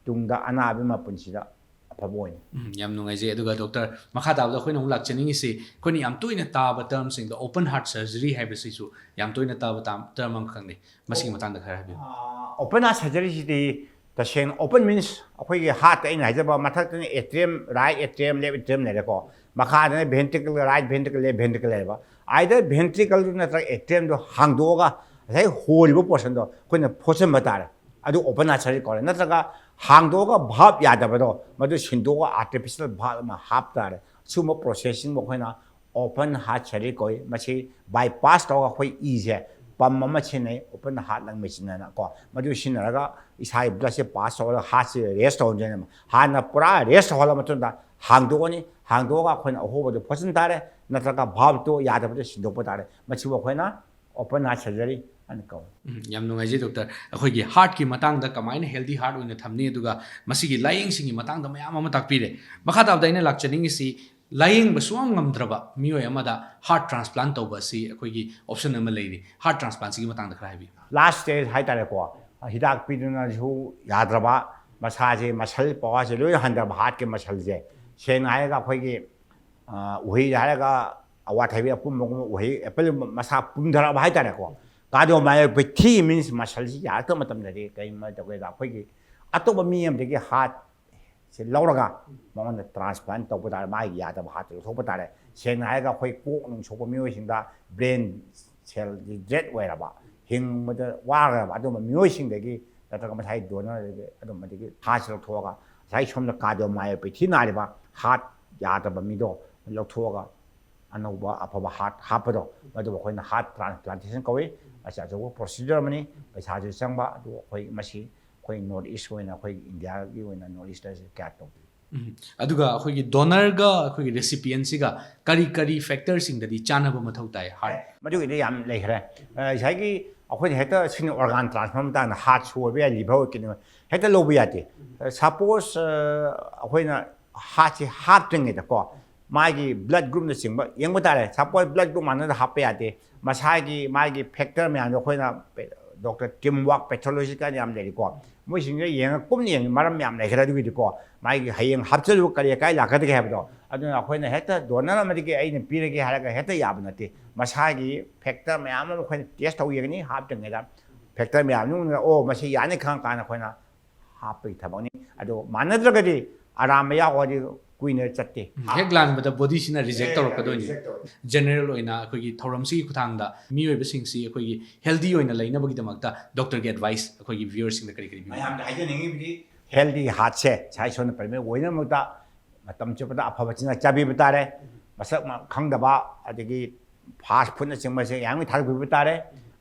ꯇꯨꯡꯗ ꯑꯅꯥꯕꯒꯤ ꯃꯄꯨꯟꯁꯤꯗ ꯑꯐꯕ ꯑꯣꯏꯅꯤ꯫ ꯎꯝ, ꯌꯥꯝ ꯅꯨꯡꯉꯥꯏꯖꯩ꯫ ꯑꯗꯨꯒ ꯗꯣꯛꯇꯔ, ꯃꯈꯥ ꯇꯥꯕꯗ ꯑꯩꯈꯣꯏꯅ ꯑꯃꯨꯛ ꯂꯥꯛꯆꯅꯤꯡꯉꯤꯁꯤ, ꯑꯩꯈꯣꯏꯅ ꯌꯥꯝ ꯇꯣꯏꯅ ꯇꯥꯕ ꯇꯔꯝꯁꯤꯡꯗ ꯑꯣꯄꯟ ꯍꯥꯔꯠ ꯁꯔꯖꯔꯤ ꯍꯥꯏꯕꯁꯤꯁꯨ ꯌꯥꯝ ꯇꯣꯏꯅ ꯇꯥꯕ ꯇꯥꯝ- ꯇꯔꯝ ꯑꯃꯈꯛꯅꯤ꯫ ꯃꯁꯤꯒꯤ ꯃꯇꯥꯡꯗ ꯈꯔ ꯍꯥꯏꯕꯤꯌꯨ꯫ ꯑꯣꯄꯟ ꯍꯥꯔꯠ ꯁꯔꯖꯔꯤꯁꯤꯗꯤ ꯇꯁꯦꯡꯅ ꯑꯣꯄꯟ ꯃꯤꯟꯁ ꯑꯩꯈꯣꯏꯒꯤ ꯍꯥꯔꯠꯇ ꯑꯩꯅ ꯍꯥꯏꯖꯕ ꯃꯊꯛꯇꯅ ꯑꯦꯇ꯭ꯔꯤꯌꯝ, ꯔꯥꯏꯠ ꯑꯦꯇ꯭ꯔꯤꯌꯝ, ꯂꯦꯐ ꯑꯦꯇ꯭ꯔꯤꯌꯝ ꯂꯩꯔꯦꯀꯣ, ꯃꯈꯥꯗꯅ ꯚꯦꯟꯇ꯭ꯔꯤꯀꯜ, ꯔꯥꯏꯠ ꯚꯦꯟꯇ꯭ꯔꯤꯀꯜ, ꯂꯦꯐ ꯚꯦꯟꯇ꯭ꯔꯤꯀꯜ ꯂꯩꯔꯦꯕ꯫ ꯑꯥꯏꯗꯔ ꯚꯦꯟꯇ꯭ꯔꯤꯀꯜꯗꯨ ꯅꯠꯇ꯭ꯔꯒ ꯑꯦꯇ꯭ꯔꯤꯌꯝꯗꯨ ꯍꯥꯡꯗꯣꯛꯑꯒ ꯉꯁꯥꯏ ꯍꯣꯔꯤꯕ ꯄꯣꯔꯁꯟꯗꯣ ꯑꯩꯈꯣꯏꯅ ꯐꯣꯠꯆꯟꯕ ꯇꯥꯔꯦ꯫ ꯑꯗꯨ ꯑꯣꯄꯟ ꯍꯥꯔꯠ ꯁꯔꯖꯔꯤ ꯀꯧꯔꯦ꯫ ꯅꯠꯇ꯭ꯔꯒ ꯍꯥꯡꯗꯣꯛꯑꯒ ꯚꯥꯜꯕ ꯌꯥꯗꯕꯗꯣ ꯃꯗꯨ ꯁꯤꯟꯗꯣꯛꯑꯒ ꯑꯥꯔꯇꯤꯐꯤꯁꯤꯌꯦꯜ ꯚꯥꯜꯕ ꯑꯃ ꯍꯥꯞ ꯇꯥꯔꯦ꯫ ꯁꯤꯒꯨꯝꯕ ꯄ꯭ꯔꯣꯁꯦꯁꯁꯤꯡꯕꯨ ꯑꯩꯈꯣꯏꯅ ꯑꯣꯄꯟ ꯍꯥꯔꯠ ꯁꯔꯖꯔꯤ ꯀꯧꯏ꯫ ꯃꯁꯤ ꯕꯥꯏꯄꯥꯁ ꯇꯧꯔꯒ ꯑꯩꯈꯣꯏ ꯏꯁꯦ ꯄꯝ ꯑꯃ ꯁꯤꯖꯤꯟꯅꯩ, ꯑꯣꯄꯟ ꯍꯥꯔꯠ ꯂꯪ ꯃꯦꯆꯤꯟ ꯍꯥꯏꯅ ꯀꯣ, ꯃꯗꯨ ꯁꯤꯖꯤꯟꯅꯔꯒ ꯏꯁꯥꯒꯤ ꯕ꯭ꯂꯗꯁꯦ ꯄꯥꯁ ꯇꯧꯔꯒ ꯍꯥꯔꯠꯁꯦ ꯔꯦꯁ ꯇꯧꯍꯟꯗꯣꯏꯅꯦꯕ꯫ ꯍꯥꯟꯅ ꯄꯨꯔꯥ ꯔꯦꯁ ꯇꯧꯍꯜꯂ ꯃꯇꯨꯡꯗ ꯍꯥꯡꯗꯣꯛꯑꯅꯤ꯫ ꯍꯥꯡꯗꯣꯛꯑꯒ ꯑꯩꯈꯣꯏꯅ ꯑꯍꯣꯕꯗꯨ ꯐꯣꯠꯆꯤꯟ ꯇꯥꯔꯦ, ꯅꯠꯇ꯭ꯔꯒ ꯚꯥꯜꯕꯇꯨ ꯌꯥꯗꯕꯗꯨ ꯁꯤꯟꯗꯣꯛꯄ ꯇꯥꯔꯦ꯫ ꯃꯁꯤꯕꯨ ꯑꯩꯈꯣꯏꯅ ꯑꯣꯄꯟ ꯍꯥꯔꯠ ꯁꯔꯖꯔꯤ ꯍꯥꯏꯅ ꯀꯧꯏ꯫ ꯎꯝ, ꯌꯥꯝ ꯅꯨꯡꯉꯥꯏꯖꯩ ꯗꯣꯛꯇꯔ꯫ ꯑꯩꯈꯣꯏꯒꯤ ꯍꯥꯔꯠꯀꯤ ꯃꯇꯥꯡꯗ ꯀꯃꯥꯏꯅ ꯍꯦꯜꯗꯤ ꯍꯥꯔꯠ ꯑꯣꯏꯅ ꯊꯝꯅꯤ, ꯑꯗꯨꯒ ꯃꯁꯤꯒꯤ ꯂꯥꯏꯌꯦꯡꯁꯤꯡꯒꯤ ꯃꯇꯥꯡꯗ ꯃꯌꯥꯝ ꯑꯃ ꯇꯥꯛꯄꯤꯔꯦ꯫ ꯃꯈꯥ ꯇꯥꯕꯗ ꯑꯩꯅ ꯂꯥꯛꯆꯅꯤꯡꯉꯤꯁꯤ, ꯂꯥꯏꯌꯦꯡꯕ ꯁꯨꯡꯉꯝ ꯉꯝꯗ꯭ꯔꯕ ꯃꯤꯑꯣꯏ ꯑꯃꯗ ꯍꯥꯔꯠ ꯇ꯭ꯔꯥꯟꯁꯄ꯭ꯂꯥꯟ ꯇꯧꯕ ꯑꯁꯤ ꯑꯩꯈꯣꯏꯒꯤ ꯑꯣꯞꯁꯟ ꯑꯃ ꯂꯩꯔꯤ꯫ ꯍꯥꯔꯠ ꯇ꯭ꯔꯥꯟꯁꯄ꯭ꯂꯥꯟꯁꯤꯒꯤ ꯃꯇꯥꯡꯗ ꯈꯔ ꯍꯥꯏꯕꯤꯌꯨ꯫ ꯂꯥꯁ ꯁ꯭ꯇꯦꯖ ꯍꯥꯏꯇꯥꯔꯦꯀꯣ, ꯍꯤꯗꯥꯛ ꯄꯤꯗꯨꯅꯁꯨ ꯌꯥꯗ꯭ꯔꯕ, ꯃꯁꯥꯁꯦ ꯃꯁꯜ ꯄꯋꯥꯔꯁꯦ ꯂꯣꯏ ꯍꯟꯊꯕ, ꯍꯥꯔꯠꯀꯤ ꯃꯁꯜꯁꯦ꯫ ꯁꯦꯡꯅ ꯍꯥꯏꯔꯒ ꯑꯩꯈꯣꯏꯒꯤ ꯑ, ꯎꯍꯩ ꯍꯥꯏꯔꯒ ꯑꯋꯥꯊꯕꯤ ꯑꯄꯨꯝꯕꯒꯨꯝꯕ, ꯎꯍꯩ ꯑꯦꯄꯜꯒꯨꯝꯕ ꯃꯁꯥ ꯄꯨꯝꯊꯔꯛꯑꯕ ꯍꯥꯏꯇꯥꯔꯦꯀꯣ꯫ ꯀꯥꯔꯗꯤꯑꯣꯃꯥꯏꯑꯣꯄꯦꯊꯤ ꯃꯤꯟꯁ ꯃꯁꯜꯁꯤ ꯌꯥꯔꯛꯇꯕ ꯃꯇꯝꯗꯗꯤ ꯀꯔꯤꯒꯨꯝꯕ ꯇꯧꯒꯦꯗ ꯑꯩꯈꯣꯏꯒꯤ ꯑꯇꯣꯞꯄ ꯃꯤ ꯑꯃꯗꯒꯤ ꯍꯥꯔꯠꯁꯦ ꯂꯧꯔꯒ ꯃꯉꯣꯟꯗ ꯇ꯭ꯔꯥꯟꯁꯄ꯭ꯂꯥꯟ ꯇꯧꯕ ꯇꯥꯔꯦ, ꯃꯥꯒꯤ ꯌꯥꯗꯕ ꯍꯥꯔꯠꯇꯨ ꯂꯧꯊꯣꯛꯄ ꯇꯥꯔꯦ꯫ ꯁꯦꯡꯅ ꯍꯥꯏꯔꯒ ꯑꯩꯈꯣꯏ ꯀꯣꯛ ꯅꯨꯡ ꯁꯣꯛꯄ ꯃꯤꯑꯣꯏꯁꯤꯡꯗ ꯕ꯭ꯔꯦꯟ ꯁꯦꯜꯗꯤ ꯗ꯭ꯔꯦꯠ ꯑꯣꯏꯔꯕ, ꯍꯤꯡꯕꯗ ꯋꯥꯔꯕ ꯑꯗꯨꯝꯕ ꯃꯤꯑꯣꯏꯁꯤꯡꯗꯒꯤ ꯅꯠꯇ꯭ꯔꯒ ꯃꯁꯥꯒꯤ ꯗꯣꯅꯔꯗꯒꯤ ꯑꯗꯨꯝꯕꯗꯒꯤ ꯍꯥꯔꯠꯁꯦ ꯂꯧꯊꯣꯛꯑꯒ ꯉꯁꯥꯏ ꯁꯣꯝꯗ ꯀꯥꯔꯗꯤꯑꯣꯃꯥꯏꯑꯣꯄꯦꯊꯤ ꯅꯥꯔꯤꯕ, ꯍꯥꯔꯠ ꯌꯥꯗꯕ ꯃꯤꯗꯣ ꯂꯧꯊꯣꯛꯑꯒ ꯑꯅꯧꯕ ꯑꯐꯕ ꯍꯥꯔꯠ ꯍꯥꯞꯄꯗꯣ, ꯃꯗꯨꯕꯨ ꯑꯩꯈꯣꯏꯅ ꯍꯥꯔꯠ ꯇ꯭ꯔꯥꯟꯁꯄ꯭ꯂꯥꯟꯇꯦꯁꯟ ꯀꯧꯏ꯫ ꯃꯁꯤ ꯑꯆꯧꯕ ꯄ꯭ꯔꯣꯁꯤꯖꯔ ꯑꯃꯅꯤ, ꯄꯩꯁꯥꯁꯨ ꯆꯪꯕ, ꯑꯗꯨ ꯑꯩꯈꯣꯏ ꯃꯁꯤ ꯑꯩꯈꯣꯏ ꯅꯣꯔꯠ ꯏꯁ ꯑꯣꯏꯅ, ꯑꯩꯈꯣꯏ ꯏꯟꯗꯤꯌꯥꯒꯤ ꯑꯣꯏꯅ ꯅꯣꯔꯠ ꯏꯁꯇꯁꯦ ꯀꯌꯥ ꯇꯧꯗꯦ꯫ ꯎꯝ꯫ ꯑꯗꯨꯒ ꯑꯩꯈꯣꯏꯒꯤ ꯗꯣꯅꯔꯒ ꯑꯩꯈꯣꯏꯒꯤ ꯔꯦꯁꯤꯄꯤꯌꯦꯟꯁꯤꯒ ꯀꯔꯤ ꯀꯔꯤ ꯐꯦꯛꯇꯔꯁꯤꯡꯗꯗꯤ ꯆꯥꯟꯅꯕ ꯃꯊꯧ ꯇꯥꯏ ꯍꯥꯔꯠ? ꯃꯗꯨꯒꯤꯗꯤ ꯌꯥꯝ ꯂꯩꯈ꯭ꯔꯦ꯫ ꯑ, ꯉꯁꯥꯏꯒꯤ ꯑꯩꯈꯣꯏꯅ ꯍꯦꯛꯇ ꯁꯤꯅ ꯑꯣꯔꯒꯥꯟ ꯇ꯭ꯔꯥꯟꯁꯐꯔ ꯃꯇꯥꯡꯗ ꯍꯥꯔꯠꯁꯨ ꯑꯣꯏꯕ ꯌꯥꯏ, ꯂꯤꯚꯔ ꯑꯣꯏ, ꯀꯤꯗꯅꯤ ꯑꯣꯏ, ꯍꯦꯛꯇ ꯂꯧꯕ ꯌꯥꯗꯦ꯫ ꯁꯄꯣꯁ ꯑꯩꯈꯣꯏꯅ ꯍꯥꯔꯠꯁꯦ ꯍꯥꯞꯇ꯭ꯔꯤꯉꯩꯗꯀꯣ ꯃꯥꯒꯤ ꯕ꯭ꯂꯠ ꯒ꯭ꯔꯨꯞꯅꯆꯤꯡꯕ ꯌꯦꯡꯕ ꯇꯥꯔꯦ꯫ ꯁꯄꯣꯁ ꯕ꯭ꯂꯠ ꯒ꯭ꯔꯨꯞ ꯃꯥꯟꯅꯗ ꯍꯥꯞꯄ ꯌꯥꯗꯦ꯫ ꯃꯁꯥꯒꯤ ꯃꯥꯒꯤ ꯐꯦꯛꯇꯔ ꯃꯌꯥꯝꯗꯣ ꯑꯩꯈꯣꯏꯅ ꯗꯣꯛꯇꯔ ꯇꯤꯝ ꯋꯥꯛ ꯄꯦꯊꯣꯂꯣꯖꯤꯀꯦꯜ ꯌꯥꯝ ꯂꯩꯔꯤꯀꯣ, ꯃꯣꯏꯁꯤꯡꯁꯦ ꯌꯦꯡꯉ ꯀꯨꯞꯅ ꯌꯦꯡꯉ ꯃꯔꯝ ꯌꯥꯝ ꯂꯩꯈ꯭ꯔꯦ꯫ ꯑꯗꯨꯒꯤꯗꯤꯀꯣ ꯃꯥꯒꯤ ꯍꯌꯦꯡ ꯍꯥꯞꯆꯜꯂꯨ ꯀꯔꯤ ꯑꯀꯥꯏ ꯂꯥꯛꯀꯗꯒꯦ ꯍꯥꯏꯕꯗꯣ꯫ ꯑꯗꯨꯅ ꯑꯩꯈꯣꯏꯅ ꯍꯦꯛꯇ ꯗꯣꯅꯔ ꯑꯃꯗꯒꯤ ꯑꯩꯅ ꯄꯤꯔꯒꯦ ꯍꯥꯏꯔꯒ ꯍꯦꯛꯇ ꯌꯥꯕ ꯅꯠꯇꯦ꯫ ꯃꯁꯥꯒꯤ ꯐꯦꯛꯇꯔ ꯃꯌꯥꯝ ꯑꯃ ꯑꯩꯈꯣꯏꯅ ꯇꯦꯁ ꯇꯧ ꯌꯦꯡꯒꯅꯤ꯫ ꯍꯥꯞꯇ꯭ꯔꯤꯉꯩꯗ ꯐꯦꯛꯇꯔ ꯃꯌꯥꯝꯗꯨꯅ ꯑꯣ ꯃꯁꯤ ꯌꯥꯅꯤ ꯈꯪꯉꯀꯥꯟꯗ ꯑꯩꯈꯣꯏꯅ ꯍꯥꯞꯄꯒꯤ ꯊꯕꯛꯅꯤ꯫ ꯑꯗꯣ ꯃꯥꯟꯅꯗ꯭ꯔꯒꯗꯤ ꯑꯔꯥꯟꯕ ꯌꯥꯎꯔꯗꯤ ꯀꯨꯏꯅ ꯆꯠꯇꯦ꯫ ꯍꯦꯛ ꯂꯥꯟꯕꯗ ꯕꯣꯗꯤꯁꯤꯅ ꯔꯤꯖꯦꯛ ꯇꯧꯔꯛꯀꯗꯣꯏꯅꯤ꯫ ꯖꯦꯅꯔꯦꯜ ꯑꯣꯏꯅ ꯑꯩꯈꯣꯏꯒꯤ ꯊꯧꯔꯝꯁꯤꯒꯤ ꯈꯨꯊꯥꯡꯗ ꯃꯤꯑꯣꯏꯕꯁꯤꯡꯁꯤ ꯑꯩꯈꯣꯏꯒꯤ ꯍꯦꯜꯗꯤ ꯑꯣꯏꯅ ꯂꯩꯅꯕꯒꯤꯗꯃꯛꯇ ꯗꯣꯛꯇꯔꯒꯤ ꯑꯦꯗꯚꯥꯏꯁ ꯑꯩꯈꯣꯏꯒꯤ ꯚ꯭ꯌꯨꯋꯔꯁꯤꯡꯗ ꯀꯔꯤ ꯀꯔꯤ ꯄꯤꯕꯤꯕ? ꯃꯌꯥꯝꯗ ꯍꯥꯏꯖꯅꯤꯡꯉꯤꯕꯗꯤ ꯍꯦꯜꯗꯤ ꯍꯥꯔꯠꯁꯦ ꯉꯁꯥꯏ ꯁꯣꯝꯅ ꯄ꯭ꯔꯃꯦ ꯑꯣꯏꯅꯕꯗ ꯃꯇꯝ ꯆꯨꯞꯄꯗ ꯑꯐꯕ ꯆꯤꯟꯖꯥꯛ ꯆꯥꯕꯤꯕ ꯇꯥꯔꯦ꯫ ꯃꯁꯛ ꯃ- ꯈꯪꯗꯕ ꯑꯗꯒꯤ ꯐꯥꯁ ꯐꯨꯗꯅꯆꯤꯡꯕꯁꯦ ꯌꯥꯔꯤꯉꯩ ꯊꯥꯗꯣꯛꯄꯤꯕ ꯇꯥꯔꯦ꯫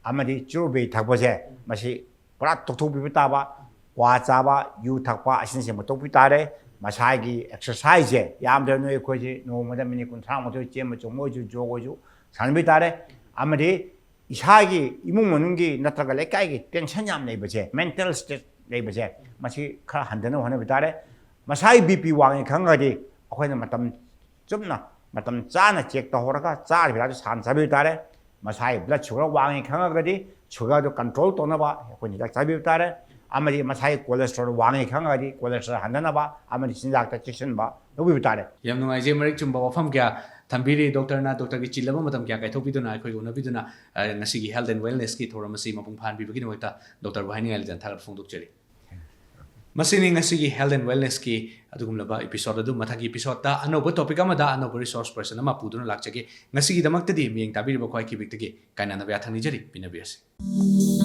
ꯑꯃꯗꯤ ꯆꯨꯔꯨꯞ ꯕꯤꯔꯤ ꯊꯛꯄꯁꯦ ꯃꯁꯤ ꯄꯨꯔꯥ ꯇꯣꯛꯊꯣꯛꯄꯤꯕ ꯇꯥꯕ, ꯀ꯭ꯋꯥ ꯆꯥꯕ, ꯌꯨ ꯊꯛꯄ ꯑꯁꯤꯅꯆꯤꯡꯕ ꯇꯣꯛꯄꯤ ꯇꯥꯔꯦ꯫ ꯃꯁꯥꯒꯤ ꯑꯦꯛꯁꯔꯁꯥꯏꯖꯁꯦ ꯌꯥꯝꯗ꯭ꯔꯕ ꯅꯣꯏ ꯑꯩꯈꯣꯏꯁꯦ ꯅꯣꯡꯃꯗ ꯃꯤꯅꯤꯠ ꯀꯨꯟꯊ꯭ꯔꯥ ꯃꯨꯛꯇ ꯆꯦꯟꯕ ꯆꯣꯡꯕ ꯑꯣꯏꯁꯨ ꯖꯣꯒ ꯑꯣꯏꯁꯨ ꯁꯥꯟꯅꯕꯤ ꯇꯥꯔꯦ꯫ ꯑꯃꯗꯤ ꯏꯁꯥꯒꯤ ꯏꯃꯨꯡ ꯃꯅꯨꯡꯒꯤ ꯅꯠꯇ꯭ꯔꯒ ꯂꯩꯀꯥꯏꯒꯤ ꯇꯦꯟꯁꯟ ꯌꯥꯝ ꯂꯩꯕꯁꯦ, ꯃꯦꯟꯇꯦꯜ ꯁ꯭ꯇꯦꯠ ꯂꯩꯕꯁꯦ ꯃꯁꯤ ꯈꯔ ꯍꯟꯊꯅꯕ ꯍꯣꯠꯅꯕꯤ ꯇꯥꯔꯦ꯫ ꯃꯁꯥꯒꯤ ꯕꯤ ꯄꯤ ꯋꯥꯡꯉꯦ ꯈꯪꯉꯒꯗꯤ ꯑꯩꯈꯣꯏꯅ ꯃꯇꯝ ꯆꯨꯞꯅ ꯃꯇꯝ ꯆꯥꯅ ꯆꯦꯛ ꯇꯧꯍꯧꯔꯒ ꯆꯥꯔꯤꯕ ꯍꯤꯗꯥꯛꯇꯨ ꯁꯥꯟꯅ ꯆꯥꯕꯤꯕ ꯇꯥꯔꯦ꯫ ꯃꯁꯥꯒꯤ ꯕ꯭ꯂꯗ ꯁꯨꯒꯔ ꯋꯥꯡꯉꯦ ꯈꯪꯉꯒꯗꯤ ꯁꯨꯒꯔꯗꯨ ꯀꯟꯇ꯭ꯔꯣꯜ ꯇꯧꯅꯕ ꯑꯩꯈꯣꯏꯅ ꯍꯤꯗꯥꯛ ꯆꯥꯕꯤꯕ ꯇꯥꯔꯦ꯫ ꯑꯃꯗꯤ ꯃꯁꯥꯒꯤ ꯀꯣꯂꯦꯁꯇ꯭ꯔꯣꯜ ꯋꯥꯡꯉꯦ ꯈꯪꯉꯒꯗꯤ ꯀꯣꯂꯦꯁꯇ꯭ꯔꯣꯜ ꯍꯟꯊꯅꯕ ꯑꯃꯗꯤ ꯆꯤꯟꯖꯥꯛꯇ ꯆꯦꯛꯁꯤꯟꯕ ꯂꯧꯕꯤꯕ ꯇꯥꯔꯦ꯫ ꯌꯥꯝ ꯅꯨꯡꯉꯥꯏꯖꯩ, ꯃꯔꯤꯛ ꯆꯨꯝꯕ ꯋꯥꯐꯝ ꯀꯌꯥ ꯊꯝꯕꯤꯔꯤ ꯗꯣꯛꯇꯔꯅ꯫ ꯗꯣꯛꯇꯔꯒꯤ ꯆꯤꯜꯂꯕ ꯃꯇꯝ ꯀꯌꯥ ꯀꯥꯏꯊꯣꯛꯄꯤꯗꯨꯅ ꯑꯩꯈꯣꯏꯒ ꯎꯅꯕꯤꯗꯨꯅ, ꯑ, ꯉꯁꯤꯒꯤ ꯍꯦꯜꯊ ꯑꯦꯟ ꯋꯦꯜꯅꯦꯁꯀꯤ ꯊꯧꯔꯝ ꯑꯁꯤ ꯃꯄꯨꯡ ꯐꯥꯍꯟꯕꯤꯕꯒꯤꯗꯃꯛꯇ ꯗꯣꯛꯇꯔꯕꯨ ꯍꯥꯏꯅꯤꯡꯉꯥꯏ ꯂꯩꯇꯅ ꯊꯥꯒꯠꯄ ꯐꯣꯡꯗꯣꯛꯆꯔꯤ꯫ ꯃꯁꯤꯅꯤ ꯉꯁꯤꯒꯤ health and wellness ꯀꯤ ꯑꯗꯨꯒꯨꯝꯂꯕ episode ꯑꯗꯨ꯫ ꯃꯊꯪꯒꯤ episode ꯇ ꯑꯅꯧꯕ topic ꯑꯃꯗ ꯑꯅꯧꯕ resource person ꯑꯃ ꯄꯨꯗꯨꯅ ꯂꯥꯛꯆꯒꯦ꯫ ꯉꯁꯤꯒꯤꯗꯃꯛꯇꯗꯤ ꯃꯤꯠꯌꯦꯡ ꯇꯥꯕꯤꯔꯤꯕ ꯈ꯭ꯋꯥꯏ ꯈꯤꯕꯤꯛꯇꯒꯤ ꯀꯥꯏꯅꯅꯕ ꯌꯥꯊꯪ ꯅꯤꯖꯔꯤ꯫ ꯄꯤꯅꯕꯤꯔꯁꯤ꯫